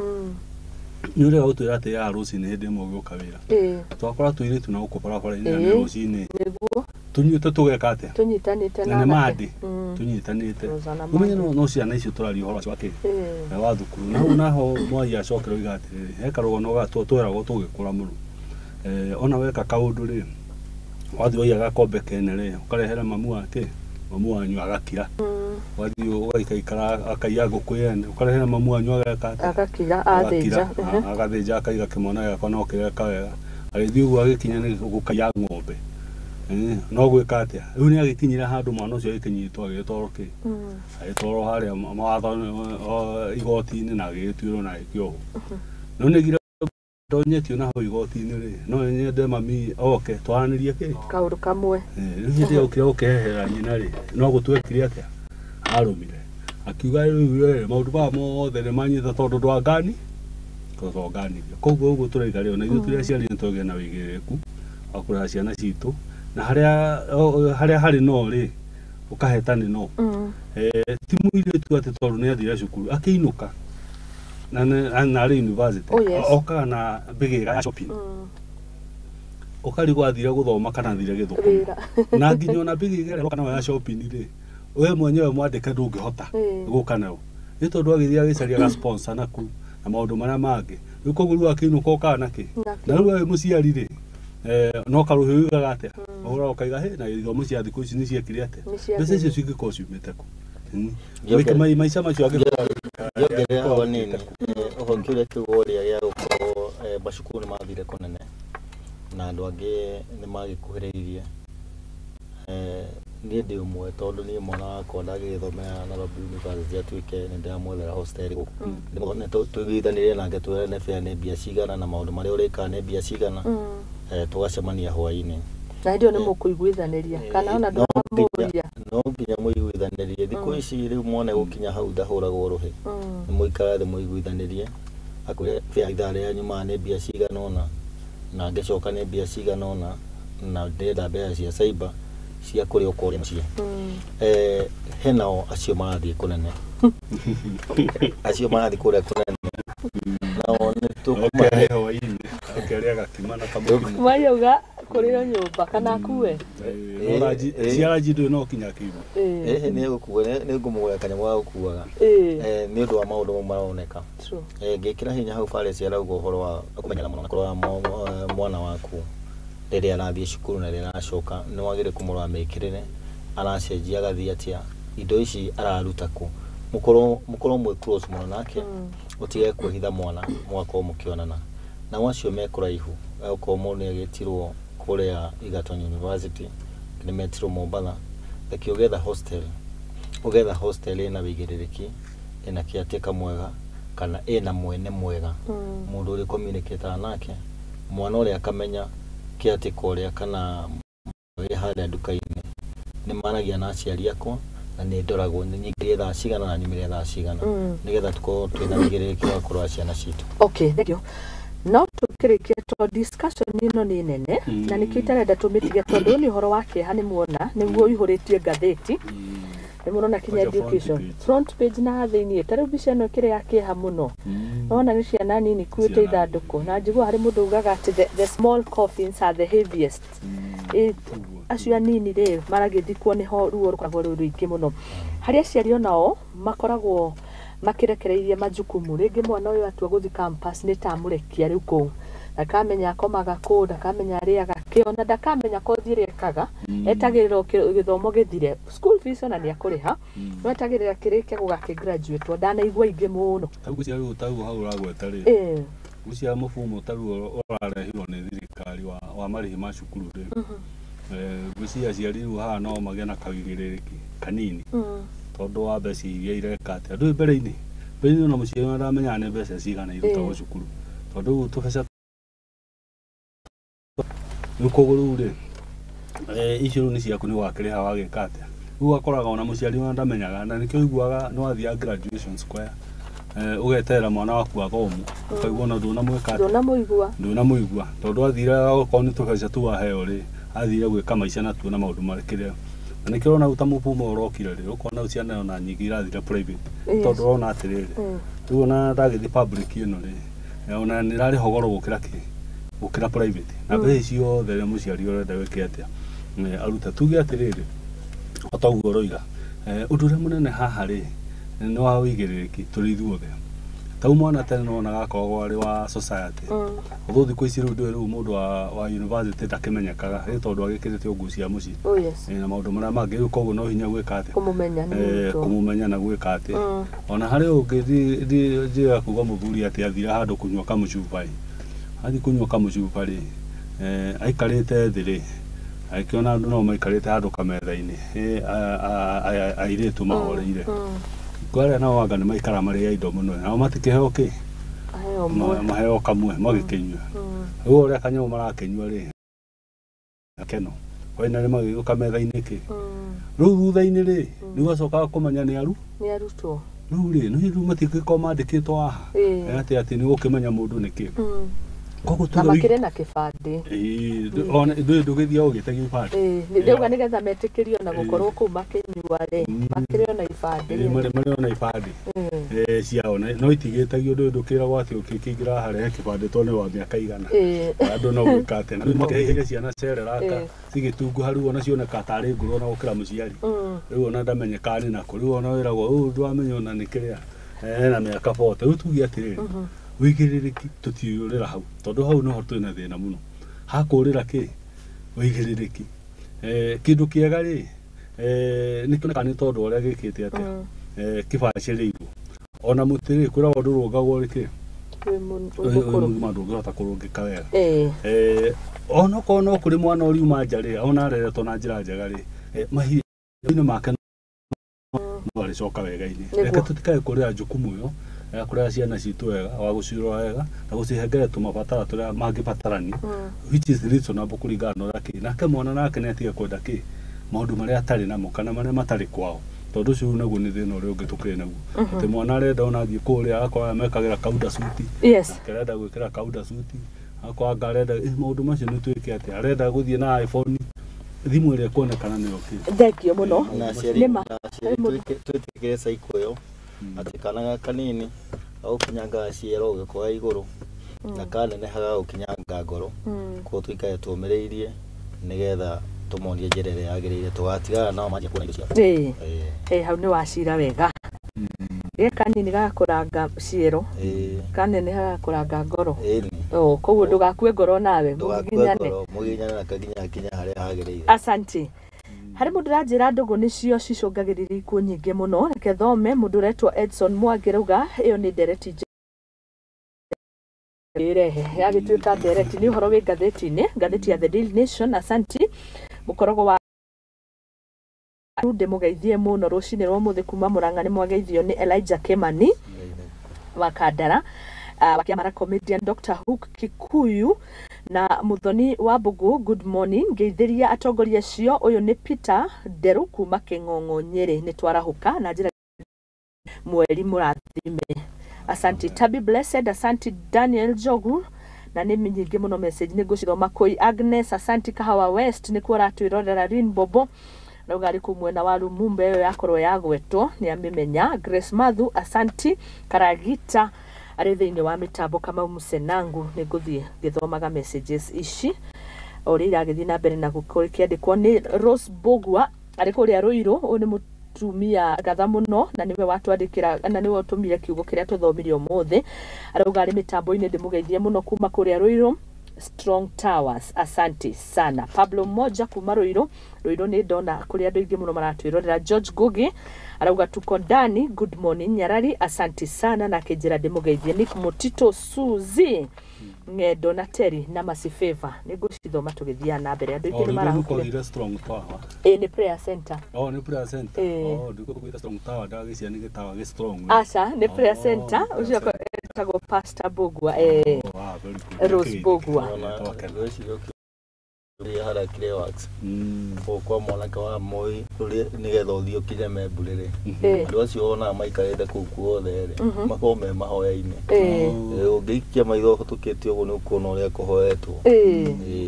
nĩ ũrĩa gũtwĩra atĩ ya rũcinĩ hĩndĩ ĩmwe ũgĩũka wĩra twakora tũirĩtu na gũkũ barabara-inĩ na rũcinĩ nĩguo tũnyuĩte tũgeka atĩa tũnyitanĩte na nĩ mandĩ tũnyitanĩte ũmenye no ciana icio tũraria ũhoro ũcio wakĩ wa thukuru na hau naho Mwai acokera oiga atĩrĩrĩ he karũgano tweragwo tũgĩkũra mũno ona weka kaũndũ rĩ wathiĩ waiya gakombe kene rĩ ũkarehera mamu wake mamu wanyu agakira wathiĩ ũgaikaikara akaiya ngũkũ yene ũkarehera mamu wanyu ageka atĩa agakira athĩnja agathĩnja akaiga kĩmwana gĩakwa no kĩreka wega agĩthiĩ ũguo agĩkinya nĩ gũkaiya ng'ombe no gwĩka atĩa rĩu nĩ agĩkinyire handũ mwana ũcio agĩkinyitwo agĩtwarwo kĩ agĩtwarwo harĩa mawatho igoti-inĩ na agĩgĩtuĩrwo na agĩkĩohwo no nĩgire ndonyetio na hau igoti-inĩ rĩ no nyende mami oke twaranĩrie kĩ kaũndũ kamwe rĩu hĩndĩ ĩyo okire gũkehera nyina rĩ no gũtwekire atĩa arũmire akiuga rĩu rĩ maũndũ maya mothe nĩ manyita tondũ ndwangani tondũ koguo ũguo tũraiga rĩ ona ithuĩ tũrĩ aciari nĩ twagĩa na wĩigĩrĩrĩku wa kũrera ciana citũ na harĩa harĩ no rĩ ũkahetani no ti mũirĩtu atĩ tondũ nĩ athire cukuru akĩinũka na arĩ university okaga na mbĩgĩra ya shopping ũkarigwo athire gũthoma kana athire gĩthũkũma na nginya ona mbĩgĩra ĩrĩa kana ya shopping rĩ we mwenyewe mwandĩke ndũngĩhota gũka nayo nĩ tondũ agĩthiĩ agĩcaria ga sponsor naku na maũndũ marĩa mangĩ rĩu koguo rĩu akĩinũka okaga nakĩ na rĩu we mũciari rĩ no karũhĩ uigaga atĩa ũhũraga ũkaiga hĩ na gĩthomo cia thikũ ici nĩ ciekire atĩa mbeca icio cingĩkorwo ciumĩte kũ maica macio angĩongerera ho nini oho kĩũria kĩu woria gĩa gũkorwo macukuru nĩ mathire kũnene na andũ angĩ nĩ magĩkuhĩrĩirie Niĩ ndĩ ũmwe tondũ niĩ mwana wakwa ndagĩthomera Nairobi University atuĩke nĩ ndĩramwethera hostel gũkũ. Tũiguithanĩrie nake twĩrane fare nĩ mbia cigana na maũndũ marĩa ũrĩkaga nĩ mbia cigana. Tũgacemania hwaĩ-inĩ. Na hĩndĩ ĩyo nĩ mũkũiguithanĩria kana ona ndũramũria? No nginya mũiguithanĩrie. Thikũ ici rĩu mwana gũkinya hau ndahũragwo rũhĩ. Nĩ mũikara thĩ mũiguithanĩrie, akwĩre fare ithaa rĩrĩa nyumaga nĩ mbia cigana ũna na ngĩcoka nĩ mbia cigana ũna na ndĩrenda mbeca cia cyber cia kũrĩa ũkũrĩa mũciĩ. Henao acio marathiĩ kũnene, acio marathiĩ kũrĩa kũnene nao nĩ tũkũmahe ũkĩrĩa gakima na kamũkimo. Mwaiuga kũrĩo nyũmba kana akue? Ciara njindũ no kinya kiugo. Nĩ gũkua, nĩ ngũmũgũrĩra kanyamũ ga gũkuaga. Nĩ ũndũ wa maũndũ mau maroneka. Ngĩkĩra hinya hau Phares arauga ũhoro wa kũmenyera mũno na kũrora mwana waku rĩrĩa arathiĩ cukuru na rĩrĩa aracoka, nĩ wagĩrĩire kũmũrora mĩkĩrĩre, aracenjia agathiĩ atĩa, indo ici araruta kũ, mũkorwo mwĩ close mũno nake, ũtige kwĩhitha mwana, mũgakorwo mũkĩonana. Nao acio me kũraihu, okorwo mũndũ nĩ agĩtirwo kũrĩa Egerton University, nĩ metirwo Mombatha, reke ũgetha hostel, ũgetha hostel ĩna wĩigĩrĩrĩki, ĩna caretaker mwega, kana ĩna mwene mwega, mũndũ ũrĩ communicate nake, mwana ũrĩa akamenya caretaker ũrĩa kana wĩ harĩa nduka-inĩ, nĩ maragia na aciari akwa na nĩ ndoragwo nĩ nyingĩrie thaa cigana na nyumĩre thaa cigana, nĩgetha tũkorwo twĩna wĩigĩrĩrĩki wa kũrora ciana citũ. Okay, thank you. No tũkĩrĩkia to discussion ĩno nĩ nene na nĩkĩo itarenda tũmĩtige tondũ nĩ ũhoro wa kĩeha nĩ muona nĩguo ũihũrĩtie ngathĩti. Nĩ mũrona kinya education front page na thĩiniĩ ta rĩu mbica ĩno ĩkĩrĩ ya kĩeha mũno. Nona nĩ ciana nini ikuĩte ithandũkũ na njigua harĩ mũndũ ugaga atĩ the small coffins are the heaviest. Acio anini rĩ maragĩthikwo nĩho ruo rũkoragwo rwĩ rũingĩ mũno. Harĩ aciari onao makoragwo makirekereirie majukumu rĩngĩ mwana ũyũ atua gũthiĩ campus nĩ ta amũrekia rĩu kũu, ndakamenya akomaga kũ, ndakamenya arĩaga kĩ, ona ndakamenya kothi ĩrĩa ekaga, etagĩrĩra gĩthomo gĩthire, school fees ona nĩ akũrĩha, no etagĩrĩra kĩrĩke gũgakĩ graduate, ndanaigua aingĩ mũno. Ngwĩciria rĩu ta hau ũragweta rĩ, ngwĩciria mũbumo ta rĩu ũrarehirwo nĩ thirikari wa marĩhi ma cukuru rĩ, ngwĩciria aciari rĩu haha no magĩe na kawĩigĩrĩrĩki kanini tondũ wa mbeca iria ireka atĩa. Ndũĩ mbere-inĩ ona mũciari ndamenyaga nĩ mbeca cigana irutagwo cukuru, tondũ rĩu tũbeca rĩu koguo rĩu rĩ icio rĩu nĩ ciaku nĩ wakĩrĩha wagĩka atĩa. Rĩu ũgakoraga ona mũciari ona ndamenyaga, na nĩkĩo ũiguaga nĩ wathiaga graduation square, ũgeterera mwana waku athomo, ũkaigua ona ndũnamwĩka atĩa, ndũnamũigua tondũ athire okorwo nĩ tũbeca tu waheo rĩ, athire gwĩka maica natuo na maũndũ marĩkĩrĩa. Na nĩkĩo ũrona ta mũbumo ũrokire rĩ, ũkona rĩu ciana ona nyingĩ irathire private, tondũ ũrona atĩrĩrĩ, rĩu ona ndagĩthiĩ public ĩno rĩ, ona nĩ ĩrarĩha goro gũkĩra kĩ, gũkĩra private. Na mbeca ciothe rĩrĩa mũciari ũrenda gwĩka atĩa, aruta. Tuge atĩrĩrĩ, o ta ũguo ũroiga, ũndũ ũrĩa mũnene haha rĩ, nĩ wa wĩigĩrĩrĩki tũrĩ ithuothe. Tau mwana tene nĩwonaga akoragwo arĩ wa society. Ũthũ thikũ ici rĩu ndũĩ rĩu mũndũ wa university ndakĩmenyekaga rĩ tondũ agĩkĩrĩte nguo cia mũciĩ. Na maũndũ marĩa mangĩ rĩu koguo no hinya gwĩka atĩa, kũmũmenya na gwĩka atĩa. Ona harĩ ũngĩ njĩra kuga mũthuri atĩ athire handũ kũnyua kamũcuba ĩ, athiĩ kũnyua kamũcuba rĩ, aikarĩte thĩ rĩ, agĩkĩona andũ no maikarĩte handũ kametha-inĩ, airĩtu mahoreire. Kwarĩa nao anga nĩ maikara marĩ indo mũno, nao matikĩheo kĩ, maheo kamwe magĩkĩnyua. Rĩu ũrĩa kanyamũ marakĩnyua rĩ, keno kwĩna nĩ magĩũka metha-inĩ kĩ. Rĩu thutha-inĩ rĩ, nĩ ũgacoka kũmenya nĩ arutwo. Rĩu rĩ, nĩ rĩu matingĩkorwo mandĩkĩtwo haha atĩ atĩ nĩ ũkĩmenya mũndũ nĩ kĩ. Koguo na makĩrĩ na kĩbandĩ. Ona ndũgĩthiĩ ũgĩte gĩbandĩ. Ndauga nĩgetha metĩkĩrio na gũkorwo kũu makĩnyua rĩ, makĩrĩ ona ibandĩ. Marĩ ona ibandĩ ciao, no itigĩtagio ndũĩ ndũkĩragwo atĩ ũkĩingĩra haha kĩbandĩ tondũ nĩ wa mĩaka igana. Andũ no gwĩka atĩa. Rĩu makĩheire ciana cereraka cigĩtunguha rĩu ona cioneka tarĩ ngũrũ ona gũkĩra mũciari. Rĩu ona ndamenyekaga nĩ nakũ. Rĩu ona wĩragwo ũũ ndwamenya ona nĩ kĩrĩa ena mĩaka 40. Rĩu tuge atĩrĩrĩ, wĩigĩrĩrĩki tũtiũrĩra hau tondũ hau noho twĩna thĩna mũno hakũrĩra kĩ wĩigĩrĩrĩki. Kĩndũ kĩega rĩ, nĩ kĩoneka nĩ tondũ ũrĩa gĩkĩte atĩa, kĩbacĩrĩirwo ona mũtĩ rĩ kwĩragwo ndũrũngagwo rĩ kĩ mũgima ndũngĩhota kũrũngĩka wega. Onokorwo no kũrĩ mwana ũriuma nja rĩ, ona areretwo na njĩra njega rĩ, Inĩ make no arĩcoka wega-inĩ. Reke tũtikae kũrĩa jukumu ĩyo ya kũrera ciana citũ wega, wa gũcirora wega na gũcihengere tũmabatara tũrĩa mangĩbatarania, which is reasonable kũringana na ũrĩa kĩ nake mwana nake nĩ atige kwenda kĩ maũndũ marĩa atarĩ namo kana marĩa matarĩ kwao, tondũ ũcio rĩu naguo nĩ thĩna ũrĩa ũngĩ tũkĩrĩ naguo, atĩ mwana arenda ona athiĩ kũrĩa agakora mekagĩra kauda suti, nake arenda gwĩkĩra kauda suti, agakora anga arenda maũndũ macio nĩ twĩke atĩa, arenda gũthiĩ na iPhone thimũ ĩrĩa ĩkuonekana nĩyo kĩ. Thengio mũno. Na aciari twĩtĩkĩre cycle ĩyo atĩ kana kanini gagũkinyanga ciero ũgĩkoya igũrũ na kaneneha gagũkinyanga ngoro, koguo tũikare tũmĩrĩirie nĩgetha tũmonie njĩra ĩrĩa yagĩrĩire, tũgatigana nao manjie kuona indo ciao. Ĩĩ, hau nĩ wacira wega. Ge kanini gagakũranga ciero, kaneneha gagakũranga ngoro. Koguo ndũgakue ngoro nawe, mũgiginyane. Mũgiginyane na kaginya kinya harĩa hagĩrĩire. Asante. Harĩ mũndũ ũranjĩra ndũgũ nĩcio cicũngagĩrĩria ikuũ nyingĩ mũno. Reke thome mũndũ ũretwo Edson Mwangi rauga ĩyo nĩ ndereti ĩrehe yagĩtuĩka ndereti nĩ ũhoro wĩ ngathĩti-inĩ, ngathĩti ya The Daily Nation. Asanti. Mũkorogo wa ndĩmũgeithie mũno rũcinĩ rwa ũmũthĩ kuma Mũrang'a, nĩ mwageithio nĩ Elijah Kimani wa Kandara, wa Kĩamara comedian Dr. Hook Kikuyu na Muthoni wa Mbugu. Good morning, ngeithĩria atongoria acio. Ũyũ nĩ Peter Nderu kuma Kĩng'ong'o Nyĩrĩ, nĩ twarahũka na njĩra mweri mũrathime. Asante Tabi Blessed, asante Daniel Jogu, na nĩ nyingĩ mũno message nĩ ngũcithoma. Kũi Agnes, asante Kahawa West nĩkuo ũratwĩrorera. Rin Bobo rauga arĩ kũu mwena wa Lumumba, ĩyo yakorwo yagwetwo nĩ amĩmenya. Grace Mathu, asanti Karagita arĩ thĩinĩ wa mĩtambo. Kamau Musenangu, nĩ ngũthiĩ ngĩthomaga messages ici o ũrĩa iragĩthiĩ na mbere na gũkorwo ikĩandĩkwo nĩ Rose Bogwa arĩ kũrĩa Ruiru. Ũyũ nĩ mũtumia ngatha mũno na nĩwe watwandĩkĩra na nĩwe ũtũmire kiugo kĩrĩa tũthomire ũmũthĩ. Arauga arĩ mĩtambo-inĩ, ndĩmũgeithie mũno kuma kũrĩa Ruiru Strong Towers, asante sana. Pablo Moja kuma Ruiru, Ruiru nĩ ndona kũrĩa andũ aingĩ mũno maratwĩrorera. George Ngugi arauga tuko ndani, good morning Nyarari, asante sana. Na akĩnjĩra ndĩmũgeithie Nick Mutito, Suzy Ng'endo na Terry na Mercy Favor. Nĩ ngũcithoma tũgĩthiaga na mbere, andũ aingĩ nĩ marahũkire. Strong Tower. Ĩĩ, nĩ prayer center. Oh, nĩ prayer center. Oh, ndikũkwĩta Strong Tower ndagĩcia nĩ gĩtawa gĩ strong. Aca, nĩ prayer center. Ũcio etagwo Pastor Bogwa, Rose Bogwa. Harĩa Clearworks kũu kwa mwanake wa Moi nĩgetha ũthiĩ ũkinye Membũrĩrĩ, andũ acio wonaga maikarĩte kũu kuothe rĩ makoragwo me mahoya-inĩ. Ũngĩikia maitho ũhĩtũkĩte ũguo nĩ ũkuona ũrĩa kũhoetwo.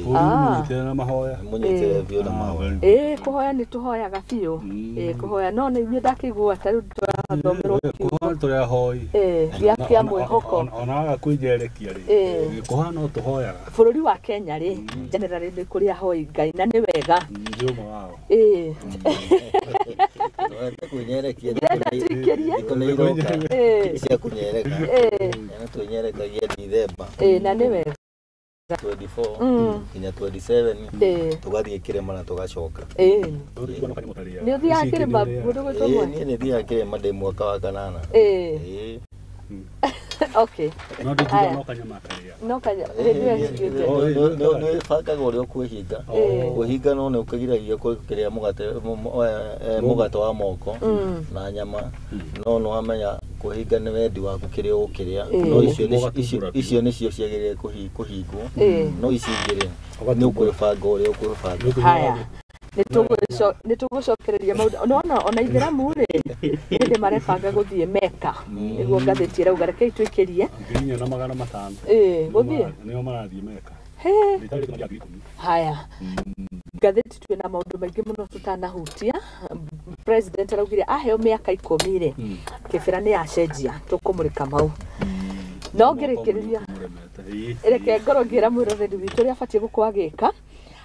Mũnyitĩre na mahoya. Mũnyitĩre biũ na mahoya. Ĩĩ, kũhoya nĩ tũhoyaga biũ. Kũhoya no nĩ ithuĩ ndakĩigua ta rĩu tũrathomerwo kiugo. Kũhoya tũrĩ ahoi. Gĩa kĩa mwĩhoko. Ona waga kwĩnyerekia rĩ, kũhoya no tũhoyaga. Bũrũri wa Kenya rĩ, generally nĩ kũrĩ ahoi Ngai na nĩ wega. Nĩ ũmwe wao. Ĩĩ. Kwĩnyerekia Ndĩrenda tuikĩrie. Thikũ nĩ iroka cia kũnyereka. Na twĩnyerekagia Dithemba. Ĩĩ, na nĩ wega. 24 nginya 27 tũgathiĩ kĩrĩma na tũgacoka. Ĩĩ. Nĩ ũthiaga kĩrĩma mũndũ gwĩtwo Mwangi? Niĩ nĩ thiaga kĩrĩma ndĩ mwaka wa kanana. Ĩĩ. Okay. No ndingiuga no kanyama karĩa. No kanyama. Nĩ ũbangaga ũrĩa ũkwĩhinga. Kwĩhinga no nĩ ũkĩgiragia kũrĩa mũgate wa moko na nyama, no nĩ wamenya kwĩhinga nĩ wendi waku kĩrĩa ũgũkĩrĩa. No icio nĩcio ciagĩrĩire kũhingwo, no ici ingĩ rĩ nĩ ũkwĩbanga ũrĩa ũkwĩbanga. Haya. Nĩ tũgũcokereria maũndũ. Nĩwona ona ithĩramu rĩ hĩndĩ marebanga gũthiĩ Meka, nĩguo ngathĩti ĩrauga. Rekei twĩkĩrie 4500. Ĩĩ, gũthiĩ nĩo marathiĩ Meka. Haya, ngathĩti twĩna maũndũ maingĩ mũno tũtanahutia. President araugire aheo mĩaka 10 rĩ, kĩbĩra nĩ yacenjia, tũkũmũrĩka mau. No ngĩrĩkĩrĩria reke ngorwo ngĩra mwĩroreri witũ ũrĩa abatiĩ gũkorwo agĩka.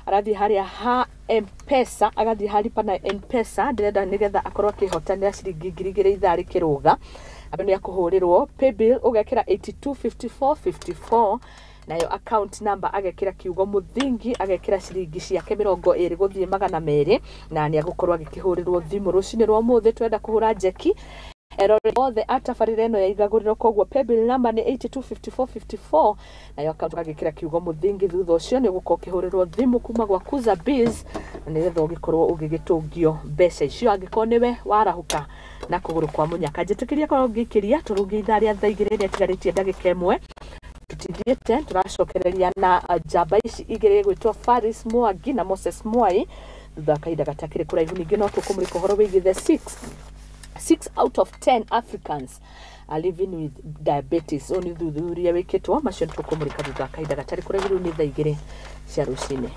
Arathiĩ harĩa ha M-Pesa, agathiĩ ha lipa na M-Pesa, ndĩrenda nĩgetha akorwo akĩhotanĩra ciringi 2000 ithaa rĩkĩrũga. Andũ nĩ akũhũrĩrwo paybill ũgekĩra 825454, nayo account number agekĩra kiugo mũthingi, agekĩra ciringi ciake 20 gũthiĩ 200, na nĩ agũkorwo agĩkĩhũrĩrwo thimũ rũcinĩ rwa ũmũthĩ. Twenda kũhũra njeki erore othe atabarĩra ĩno ya igagũrĩro, koguo paybill number nĩ 825454, nayo account agĩkĩra kiugo mũthingi. Thutha ũcio nĩ ũgũkorwo ũkĩhũrĩrwo thimũ kuma gwa Kuza Biz Na nĩgetha ũgĩkorwo ũgĩgĩtũngio mbeca icio angĩkorwo nĩwe warahũka na kũgũrũ kwa mũnyaka. Njĩtĩkĩria korwo ngĩikĩria tũrũngie ithaa rĩa thaa 2 rĩrĩa ĩtigarĩtie ndagĩka 1. Tutithiĩte tũracokereria na njamba ici igĩrĩ gwĩtwo Faris Mwangi na Moses Mwai thutha wa kahinda gatakĩrĩ kũraihu. Ningĩ no tũkũmũrĩka ũhoro wĩgiĩ the 6 out of 10 Africans are living with diabetes. Ũyũ nĩ ũthuthuria wĩkĩtwo, macio nĩ tũkũmũrĩka thutha wa kahinda gatarĩ kũraihu. Rĩu nĩ thaa 2 cia rũcinĩ.